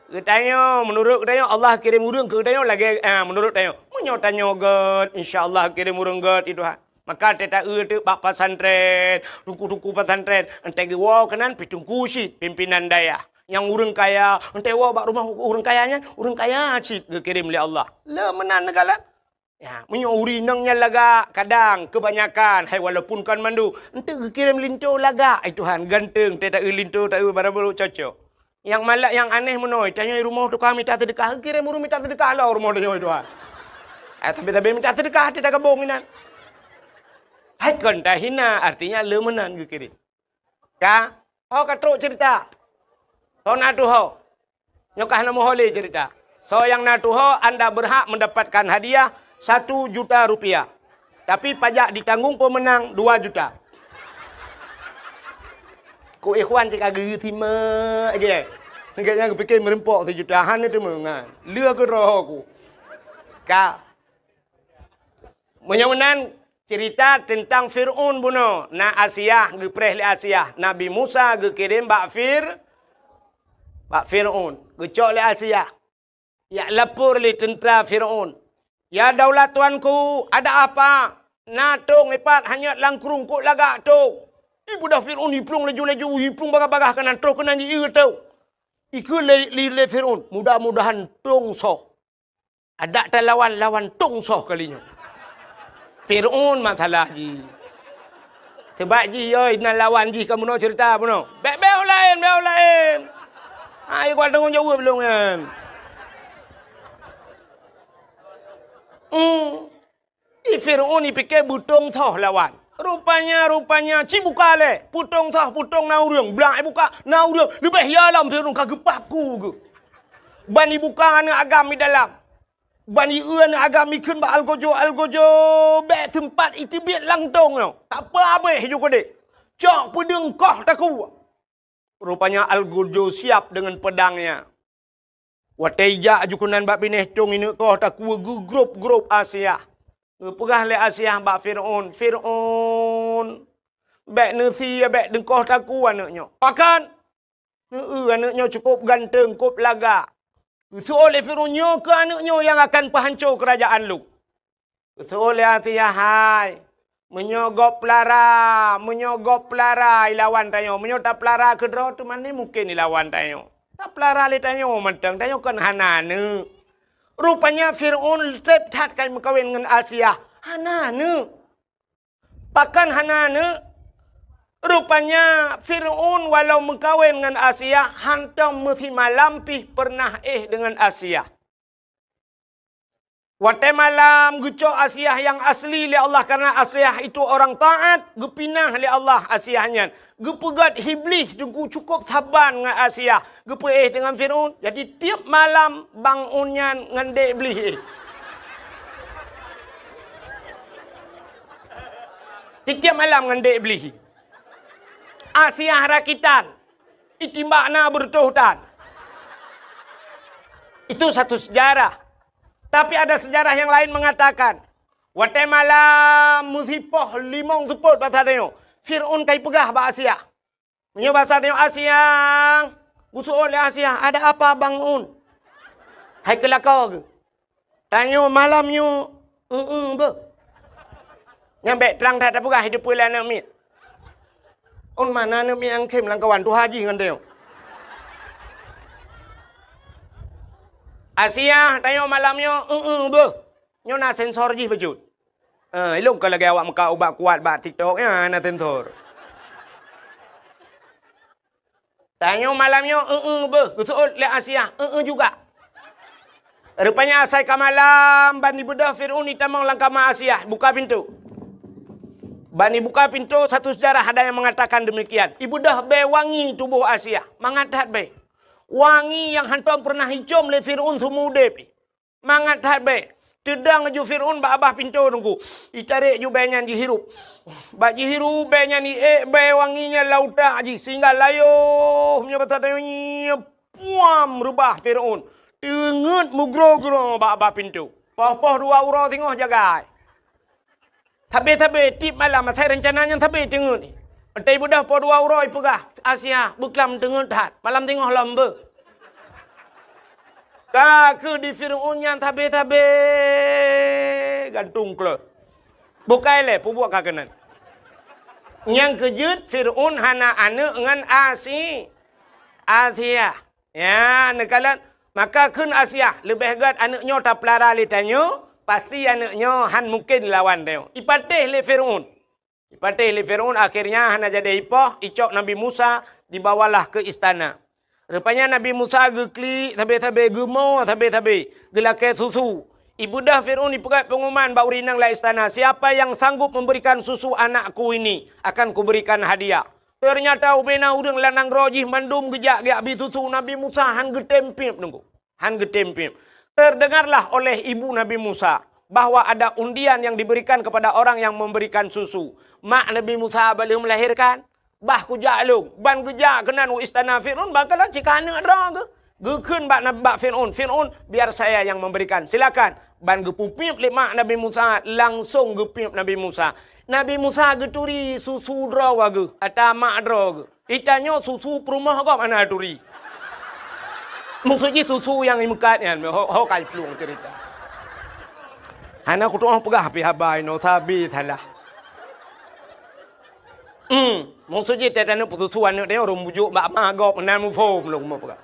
geutanyoe. Meunurot geutanyoe, Allah kirém ureueng keu geutanyoe lagée, ah, meunurot tanyoe. Meunyoe tanyoe gét, insya Allah kirém ureueng gét, ya Tuhan. Maka teuta-eu teuk bak pesantren, teungku-teungku pesantren, entée geuwoe keunan pih teungku cit, pimpinan dayah. Nyang ureueng kaya, entée woe bak rumoh ureueng kaya nyan, ureueng kaya cit geukirém lé Allah. Le meunan neukalon. Ya, meunyoe ureueng inong nyan lagak, kadang keubanyakan, hai walaupun kon mandum, enteuk geukirém linto lagak, ai Tuhan, ganteng, teuta-eu linto, ta-eu barang barô cocok. Nyang malak, nyang aneh meunoe, tanyoe rumoh tukang mita seudeukah, geukirém ureueng mita seudeukah lom rumoh tanyoe, ai Tuhan. Eh, tapi-tapi mita seudeukah, teuta gabong inan. Hai kon tahina, artinya le meunan geukirém. Ka, ho ka trok cerita. Ho na tuho. Nyoe ka hana meuho lé cerita. Soe nyang na tuho, anda berhak mendapatkan hadiah satu juta rupiah. Tapi pajak ditanggung pemenang dua juta. Ku ikhwan cit ka geu simak je. Gobnyan geupike meurumpok sijuta, hana teumeungan. Lheueh keudroe ku. Ka. Meunyoe meunan, cerita teuntang Fir'aun bunoe. Na Asiah, geupreh lé Asiah. Nabi Musa geukirém bak Fir-, bak Fir'aun. Geucok lé Asiah. Jak lapor lé teuntra Fir'aun. "Ya daulat tuanku, ada apa? Na tông ipat hanyot lam krueng, kok lagak tông?" Ibeudôh Fir'aun, iplueng laju-laju, iplueng bagah-bagah keunan, troh keunan jieu tông. Ikheun lé, lé, lé Fir'aun, "Mudah-mudahan tông soh." Adak talawan, lawan tông soh kali nyoe. Fir'aun masalah jih. Seubab jih, yoi, na lawan jih ka bunoe cerita bunoe. Bék, bék u laén, bék u laén. Hai, kuat tanggong jaweueb lôn nyan. Hmm. Di Fir'aun ipike beutông soh lawan. Rupanya, rupanya, ci buka lé. Peutông soh, peutông na ureueng. Blang ibuka, na ureueng. Leubeh ya lom Fir'aun ka geupap ku geuh. Ban ibuka aneuk agam di dalam. Ban ieu aneuk agam ikheun bak algojo, algojo, bék seumpat iteubiet lam tông nyoe. Tak apa abéh ju keudeh. Cok peudeueng koh takue. Rupanya algojo siap deungon peudangnya. Watée ijak ju keunan bak binéh tông ineuk koh takue geugrôp-grôp Asiah. Geupeugah lé Asiah bak Fir'aun, "Fir'aun, bék neusie, bék deungkoh takue aneuk nyoe. Pakon? Heu, aneuk nyoe cukôp ganteng, kôp lagak." Geuseuôt lé Fir'aun, "Nyoe keuh aneuk nyoe nyang akan peuhanco keurajeuen lôn." Geuseuôt lé Asiah, "Hai, meunyoe gob peulara, meunyoe gob peulara ilawan tanyoe, meunyoe tapeulara keudroe teuma ni mungken ilawan tanyoe. Tapeulara lé tanyoe mantong, tanyoe kon hana aneuk." Rupanya Fir'aun treb that ka meukawen ngon Asiah, hana aneuk. Pakon hana aneuk? Rupanya Fir'aun walau meukawen ngon Asiah, hantom meusimalam pih peureunah éh deungon Asiah. Watée malam geucok Asiah nyang asli lé Allah, karena Asiah itu orang taat, geupinah lé Allah Asiah nyan. Geupeugét Iblih teungku cukup saban ngon Asiah, geupeuéh deungon Fir'aun. Jadi tiep malam bang un nyan ngon dek Iblih. Tiep malam ngon dek Iblih. Asiah rakitan. Itimbak na beureutoh tan. Itu satu sejarah. Tapi ada sejarah yang lain mengatakan, watée malam meusipoh limong seupôt basa tanyoe, Fir'aun kai peugah bak Asiah. Meunyoe basa tanyoe, "Asiah," geuseuôt lé Asiah, "Ada apa, Bang Un?" Hai keulakau geuh. Tanyoe malam nyoe, eu-eu beuh. Nyang bék trang that tapeugah, hideue peue lé aneuk miet. Un mana aneuk miet nyang khém lam kawan tuha jih ngon tanyoe. Asiah, tanyoe malam nyoe, eu-eu beuh. Nyoe na sensor jih bacut. Eh, ilong ka lagée awak meukat ubat kuat bak TikTok, nyan na sensor. Tanyoe malam nyoe, eu-eu beuh, geuseuôt lé Asiah, eu-eu juga. Rupanya asai ka malam, ban ibeudôh Fir'aun itamong lam kama Asiah, buka pintoe. Ban ibuka pintoe, satu sejarah ada yang mengatakan demikian. Ibeudôh bée wangi tuboh Asiah, mangat that bée. Wangi nyang hantom peureunah icom lé Fir'aun seumeu udeb. Mangat that bée. Teudong laju Fir'aun bak babah pintoe teungku. Itarek ju bée nyan jihirup. Bak jihirup bée nyan iék bée wangi nyan lam utak jih sehingga layoh meunyoe basa tanyoe nyoe puam reubah Fir'aun. Teungeut meugroe-groe bak babah pintoe. Poh-poh dua uroe singoh jagai. Sabe-sabe tiep malam asai reuncana nyan sabe teungeut. Watée ibeudôh poh dua uroe ipeugah, "Asiah, beuklam teungeut that, malam singoh lom beuh." Ka kheueh di Fir'aun nyan sabe-sabe gantung klot. Bukai lé peubuet ka keunan. Nyang keujeuet Fir'aun hana aneuk ngon Asi-, Asiah. Ya, neukalon. Maka kheun Asiah, leubeh gét aneuk nyoe tapeulara lé tanyoe, pasti aneuk nyoe han mungken lawan tanyoe. Ipatéh lé Fir'aun. Ipatéh lé Fir'aun, akhirnya hana jadi ipoh, icok Nabi Musa, dibawalah ke istana. Rupanya Nabi Musa geuklik sabe-sabe, geumo sabe-sabe, geulakée susu. Ibeudôh Fir'aun ipeugét pengumuman bak ureuëng inong lam istana, "Siapa yang sanggup memberikan susu anakku ini, akan kuberikan hadiah." Teunyata ubena ureuëng lam nanggroe jih mandum geujak geujak bi susu Nabi Musa han geutem piep teungku. Han geutem piep. Terdengarlah oleh ibu Nabi Musa bahwa ada undian yang diberikan kepada orang yang memberikan susu. Mak Nabi Musa bak lheueh melahirkan, bah kujak lôn, ban geujak keunan u istana Fir'aun, ban kalon cit ka aneuk droe geuh. Geukheun bak Nab-, bak Fir'aun, "Fir'aun, biar saya yang memberikan, silakan." Ban geupeupiep lé mak Nabi Musa, langsong geupiep Nabi Musa. Nabi Musa geuturi susu droe geuh, ata mak droe geuh. Itanyoe susu peurumoh gob hana turi. Maksud jih susu nyang imeukat nyan, ho, ho kai plueng cerita. Hana kutu'oh peugah pih haba inoe sabe salah. Hmm, maksud jih teuh taneuk peususu aneuk teuh ureuëng bujuk bak ma gob meunan muphom lôn meupeugah.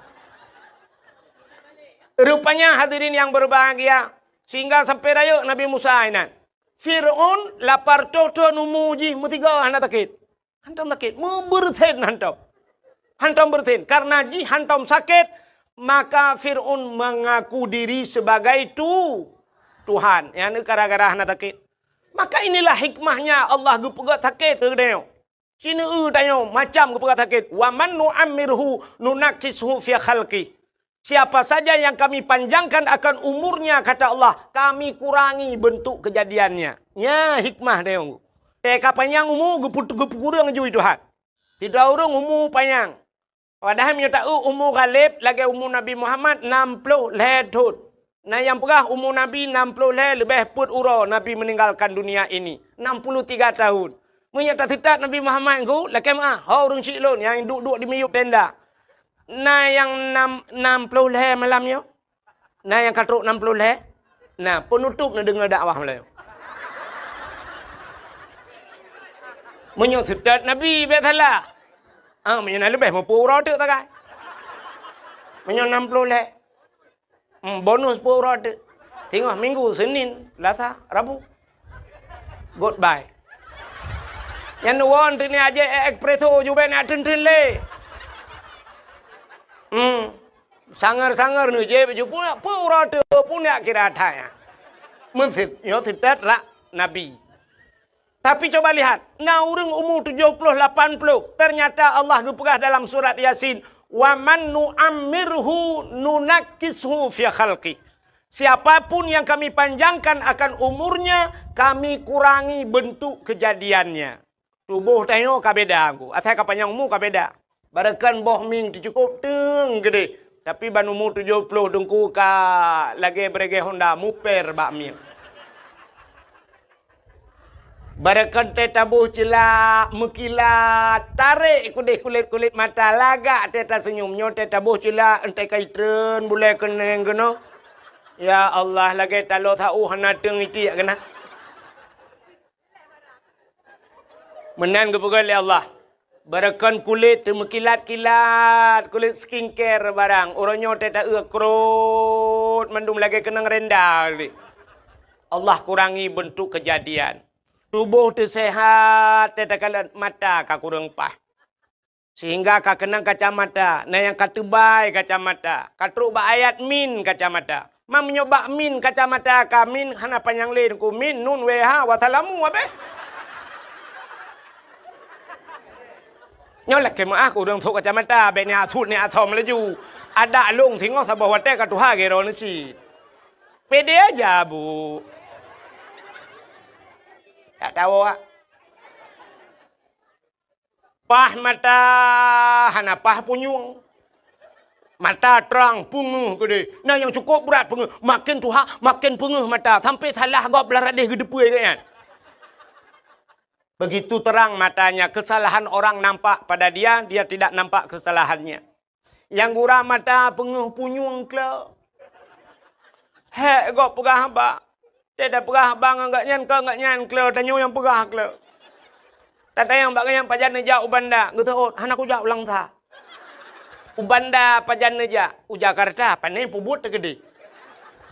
Rupanya hadirin yang berbahagia, sehingga sampai rayeuk Nabi Musa inan. Fir'aun lapar toh-toh numu jih meusigoe hana sakét. Hantom sakét, meubeureusen hantom. Hantom beureusen, karena jih hantom sakét, maka Fir'aun mengaku diri sebagai tu-, Tuhan. Nyang gara-gara hana sakét. Maka inilah hikmahnya Allah geupeugét sakét keu geutanyoe. Sineue tanyoe macam geupeugah sakét, "Wa man nu'ammirhu nunakkishu fi khalqih." Siapa saja yang kami panjangkan akan umurnya, kata Allah, kami kurangi bentuk kejadiannya. Nya hikmah tanyoe. Teuka panyang umu geupeu-, geupeukureueng ju Tuhan. Sidroe ureuëng umu panyang. Padahai meunyoe ta-eu umu Ghalib lagée umu Nabi Muhammad nam ploh lhée thon. Na nyang peugah umu Nabi nam ploh lhée leubeh peuet uroe Nabi meninggalkan dunia ini, enam puluh tiga tahun. Meunyoe taseutôt Nabi Muhammad ngon lakée meuah, ho ureuëng syiek lôn nyang duek-duek di miyueb tenda. Na nyang nam, nam ploh lhée malam nyoe? Na nyang ka trok nam ploh lhée? Na, peunutôb neudeungoe dakwah malam nyoe. Meunyoe seutôt Nabi bék salah. Ah, meunyoe na leubeh meupeu uroe teuk tagai. Meunyoe nam ploh lhée. Hmm, bonus peuet uroe teuk. Singoh Minggu, Senin, Selasa, Rabu. Goodbye. Nyan neuwoe teungoh ajak espresso jubek nak teun-teun lé. Hmm. Sanger-sanger neujép ju pun, pun uroe teuk pun nak kira that nyan. Meusit, nyoe sitat rak Nabi. Tapi coba lihat, na ureuëng umu tujoh ploh lapan ploh, ternyata Allah geupeugah dalam surat Yasin, "Wa man nu'ammirhu nunakkishu fi khalqih." Siapapun yang Kami panjangkan akan umurnya, Kami kurangi bentuk kejadiannya. Tuboh tanyoe ka beda, Teungku. Asai ka panyang umu ka beda. Barangkan boh mieng teucukôp teung keudeh, tapi ban umu tujoh ploh Teungku ka lagée beureuguih honda muper bak mieng. Barangkan tée taboh ceulak meukilat, tarek keudeh kulét-kulét mata, lagak tée taseunyum. Nyoe tée taboh ceulak, enteuk ka itreun bulée keuneng keunoe. Ya Allah, lagée taloe sa-ueh hana teung itiek keunan. Meunan geupeugah lé Allah, "Barangkan kulét teumeukilat-kilat, kulét skincare barang, uroe nyoe tée ta-eu krot mandum lagée keunong renda lé." Allah kurangi bentuk kejadian. Tuboh teusehat, tée takalon mata ka kureueng paih. Sehingga ka keunong kacamata, na nyang ka teubai kacamata, ka trok bak ayat min kacamata. Ma meunyoe bak min kacamata ka min hana panyang lé Teungku, min, nun, wee, ha, wassalamu abéh. Nyoe lakée meuáh keu ureuëng trok kacamata, bék ni asut ni asom laju. Adak lông singoh saboh watée ka tuha gero neusi. Pede aja, Bu. Tak tahu, ah. Paih mata hana paih punyueng. Mata trang peungeuh keudeh. Na nyang cukôp brat peungeuh. Maken tuha, maken peungeuh mata. Sampai salah gob lam radeh geuteupeue geuh nyan. Begitu terang matanya, kesalahan orang nampak pada dia, dia tidak nampak kesalahannya. Nyang gura mata peungeuh punyueng kle. Hék gob peugah haba. Tée tapeugah haba ngon gobnyan, kon gobnyan kle, tanyoe nyang peugah kle. Tatanyong bak gobnyan pajan neujak u Banda, geuteuôt, hana kujak u Langsa. U Banda pajan neujak, u Jakarta, pane peubuet teukeudeh.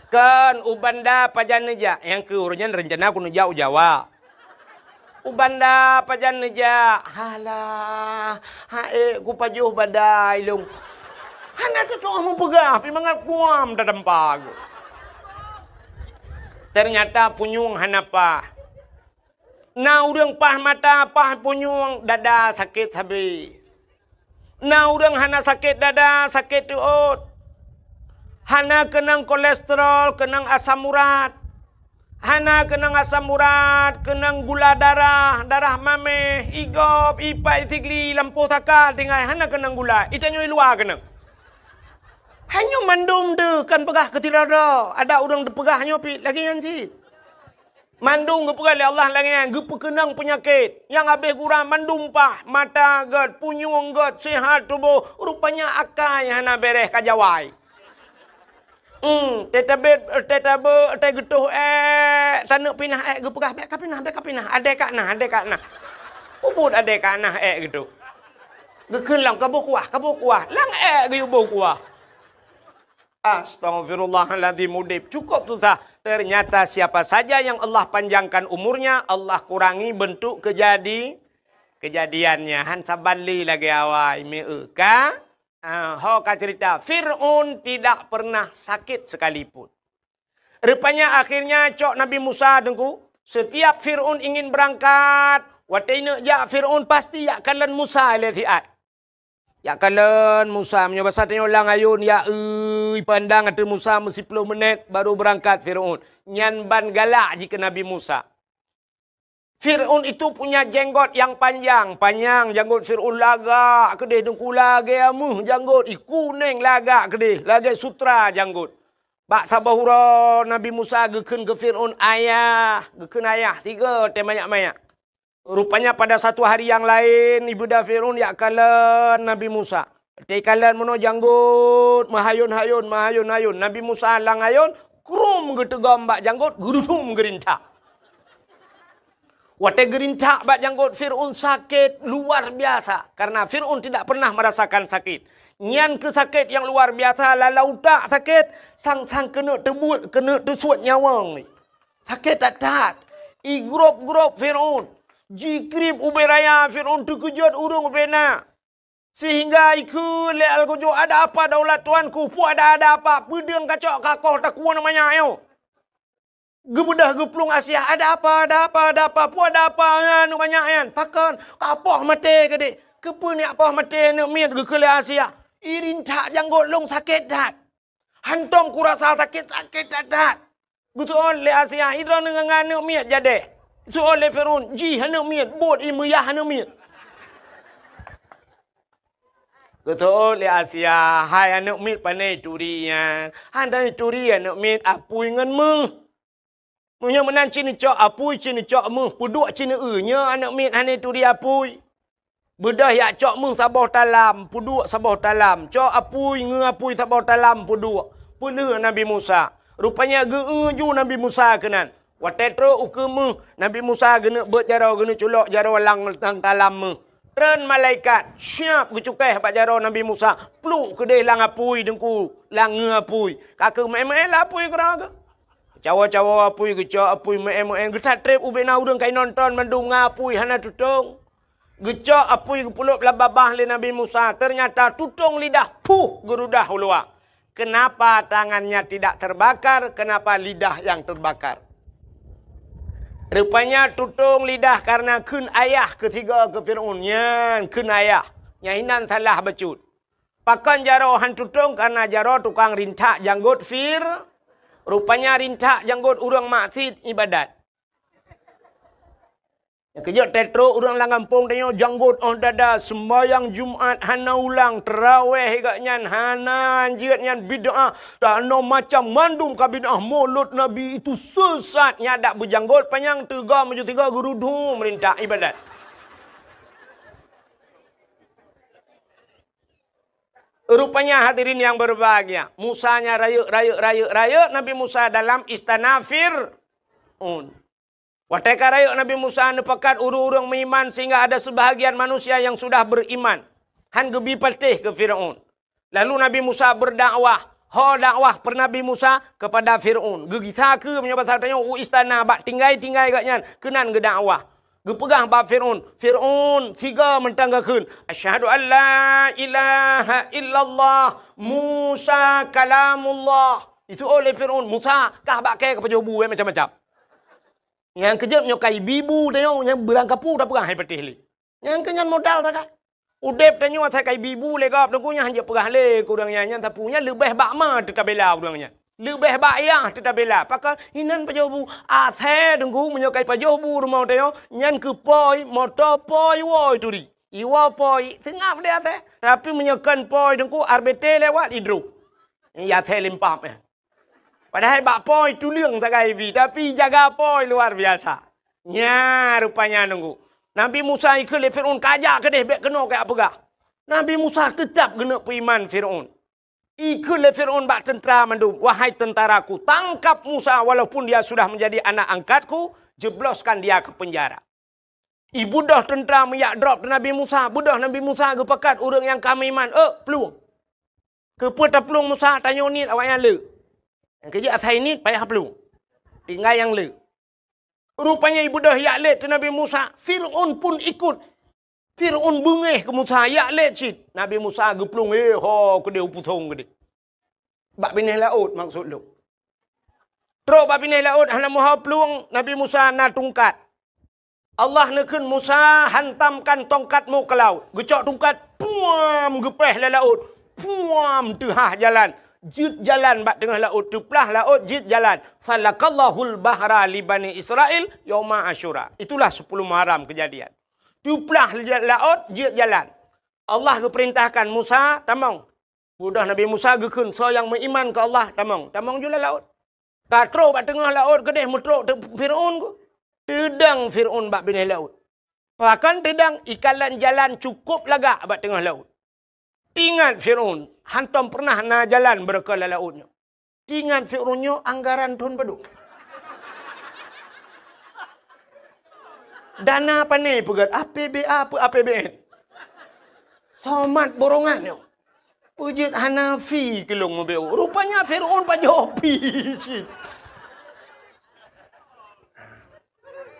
Kon u Banda pajan neujak, nyang keu uroe nyan reuncana kuneujak u Jawa. U Banda pajan neujak? Halah, ha ék kupajoh badai lôn. Hana teutoh meupeugah, pih mangat kuam tatampa geuh. Ternyata punyueng hana paih. Na ureuëng paih mata, paih punyueng, dada sakét sabe. Na ureuëng hana sakét dada, sakét teuôt. Hana keunong kolesterol, keunong asam urat. Hana keunong asam urat, keunong gula darah, darah maméh, igob, ipai, sigli, lampôh saka, tinggai hana keunong gula. Itanyoe i luwa keunong. Hanyoe mandum teuh kan peugah keu sidroe-droe. Ada ureuëng teupeugah nyoe pih lagée nyan cit. Mandum geupeugah lé Allah lagée nyan, geupeukeunong peunyakét. Nyang habéh gura mandum paih, mata gét, punyueng gét, seuhat tuboh, rupanya akai hana béréh ka jawai. Hmm, tée tabeuet, tée tabeuet, tée geutoh ék, taneuk pinah ék geupeugah, "Bék kapinah, bék kapinah, adée ka na, adée ka na." Ubot adée ka na ék geutoh. Geukheun lom, "Kaboh kuah, kaboh kuah." Lam ék geuyue boh kuah. Astaghfirullahaladzim, udeb cukup susah. Ternyata siapa saja yang Allah panjangkan umurnya, Allah kurangi bentuk kejadi-, kejadiannya. Han saban lé lagée awai, meu ka? Ah, ho ka cerita, Fir'aun tidak pernah sakit sekalipun. Rupanya akhirnya cok Nabi Musa Teungku, setiap Fir'aun ingin berangkat, watée neuk jak Fir'aun pasti jak kalon Musa lé siat. Jak kalon Musa, meunyoe basa tanyoe lam ayôn, jak eu, ipandang ateueh Musa meusiploh minét baru beurangkat Fir'aun. Nyan ban galak jih keu Nabi Musa. Fir'aun itu punya jenggot yang panjang, panyang janggot Fir'aun lagak keudeh, Teungku, lagée ameuh janggot, i kuneng lagak keudeh, lagée sutra janggot. Bak saboh uroe Nabi Musa geukheun keu Fir'aun, "Ayah," geukheun ayah, tiga tée manyak-manyak. Rupanya pada satu hari yang laén, ibunda Fir'aun jak kalon Nabi Musa. Teukalon meunoe janggot, meuhayôn-hayôn, meuhayôn-hayôn. Nabi Musa lam ayôn, krum geuteugom bak janggot, geurudum geurintak. Watée geurintak bak janggot Fir'aun sakét luar biasa, karena Fir'aun tidak pernah merasakan sakit. Nyan keuh sakét nyang luar biasa, lalau utak sakét, sang-sang keuneuk teubuet, keuneuk teusuet nyawöng. Sakét that-that. Igrôb-grôb Fir'aun. Jikrieb ubé raya, Fir'aun teukeujot ureuëng ubé na. Sehingga ikheun lé algojo, "Ada apa daulat tuanku? Peue ada, ada apa? Peudeueng kacok kakoh takue nyoe manyak nyoe." Geubeudôh geuplueng Asiah, "Ada apa, ada apa, ada apa? Peue ada apa nyan, nyoe manyak nyan? Pakon? Kapoh maté keudeh." "Keupeue nyak poh maté, aneuëk miet?" geukheun lé Asiah. "I rintak janggôt lôn sakét that. Hántom kurasa sakét, sakét that-that." Geuseuôt lé Asiah, "I droeneueh ngon aneuëk miet jadeh?" Geuseuôt lé Fir'aun, "Jih aneuëk miet, buet i meuyah aneuëk miet." Geuseuôt lé Asiah, "Hai aneuëk miet, pane ituri nyan?" "Hana ituri aneuëk miet, apui ngon méuh. Meunyoe meunan ci neucok apui, ci neucok méuh, peuduek ci neueu, nyoe aneuëk miet hana ituri apui." Beudôh jak cok méuh saboh talam, peuduek saboh talam. Cok apui, ngeu apui saboh talam, peuduek. Peulheueh Nabi Musa. Rupanya geu-eu ju Nabi Musa keunan. Watée trok ukeue méuh, Nabi Musa geuneuk beuet jaroe, geuneuk culok jaroe lam, lam talam méuh. Treun malaikat, siab geucukéh bak jaroe Nabi Musa, pluek keudeh lam apui teungku, lam ngeu apui. Ka keuh meu'én-meu'én lam apui keudroe geuh. Cawoe-cawoe apui, geucok apui, meu'én-meu'én, geuthat treb ubé na ureuëng ka inonton mandum ngon apui hana tutong. Geucok apui geupeulop lam babah lé Nabi Musa, ternyata tutong lidah, puh, geurudah u luwa. Kenapa tangannya tidak terbakar? Kenapa lidah yang terbakar? Rupanya tutong lidah karena kheun ayah keu tiga keu Fir'aun. Nyan kheun ayah. Nyan hinan salah bacut. Pakon jaroe han tutong? Karena jaroe tukang rintak janggot Fir. Rupanya rintak janggot ureuëng maksiet ibadat. Nyang keujeuet teutrok ureuëng lam gampông tanyoe janggot óh dada, seumbahyang Jumat hana ulang, teurawéh gak nyan hana, jeuet nyan bid'ah, tanoh macam mandum ka bid'ah, mulod Nabi itu sesat, nyan dak beujanggot panyang teuga meujeuet tiga geurudu meurintak ibadat. Rupanya hadirin yang berbahagia, Musa nya rayeuk, rayeuk, rayeuk, rayeuk Nabi Musa dalam istana Fir'aun. Watée ka rayeuk Nabi Musa neupakat ureuëng-ureuëng meuiman sehingga ada sebahagian manusia yang sudah beriman, han geubi patéh keu Fir'aun. Lalu Nabi Musa berdakwah, ho dakwah per Nabi Musa kepada Fir'aun. Geugisa keu meunyoe basa tanyoe u istana bak tinggai-tinggai gak nyan keunan geudakwah. Geupeugah bak Fir'aun, "Fir'aun, tiga mantong gakheun, 'Asyhadu an la ilaha illallah, Musa kalamullah.'" Itu oleh Fir'aun, "Musa, kah bak kée ka pajoh bu macam-macam." Nyang keujeuet nyoe ka ibi bu tanyoe nyang beurangkapeue tapeugah hai patéh lé. Nyang keu nyan modal that ka. Udeb tanyoe asai ka ibi bu lé gob teungku nyan hanjeuet peugah lé keu ureuëng nyan, nyan sapeue nyan leubeh bak ma teutabela ureuëng nyan. Leubeh bak yah teutabela. Pakon hinan pajoh bu? Asai teungku meunyoe ka ipajoh bu rumoh tanyoe nyan keu poi, moto poi, woe turi. Iwoe poi, seungab deh asai. Tapi meunyoe kon poi teungku R B T lewat idrob. Ya asai limpap nyan. Padahai bak poi tuleueng sagai ibi, tapi jaga poi luar biasa. Nya rupanya nunggu. Nabi Musa ikheun lé Fir'aun, "Kajak keudeh, bék keunoe kajak peugah." Nabi Musa teutap geuneuk peuiman Fir'aun. Ikheun lé Fir'aun bak teuntra mandum, "Wahai tentaraku, tangkap Musa walaupun dia sudah menjadi anak angkatku, jebloskan dia ke penjara." Ibeudôh teuntra meuyak drob Nabi Musa, beudôh Nabi Musa geupakat ureuëng nyang ka meuiman, "Ôk, plueng!" Keupeue taplueng Musa? Tanyoe niet awaknyan le. Nyang keujeuet asai niet payah plueng. Tinggai nyang le. Rupanya ibeudôh yak lét Nabi Musa, Fir'aun pun ikut. Fir'aun beungéh keu Musa, yak lét cit. Nabi Musa geuplueng, eh, ho keudeh u pusong keudeh. Bak binéh laôt maksud lôn. Trok bak binéh laôt hana meuho plueng, Nabi Musa na tungkat. Allah neukheun Musa, "Hantamkan tongkatmu ke laut." Geucok tungkat, puam, geupéh lam laôt. Puam, teuhah jalan. Jeuet jalan bak teungoh laôt, teuplah laôt, jeuet jalan. "Falakallahul bahra li Bani Israil yauma Asyura." Itulah sepuluh Muharram kejadian. Teuplah laôt, jeuet jalan. Allah geupeurintahkan Musa, "Tamong." Udah Nabi Musa geukheun, "Soe nyang meuiman keu Allah, tamong." Tamong ju lam laôt. Ka trok bak teungoh laôt keudeh meutrok teuk Fir'aun ku. Teudong Fir'aun bak binéh laôt. Pakon teudong? Ikalon jalan cukôp lagak bak teungoh laôt. Teuingat Fir'aun, hantom peureunah na jalan beureukoh lam laôt nyoe. Teuingat Fir'aun nyoe anggaran thon padum. Dana pane peugét, A P B A peu A P B N. Somat borongan nyoe. Peujeuet hana fi keu lôn meubeuet. Rupanya Fir'aun pajoh fi cit.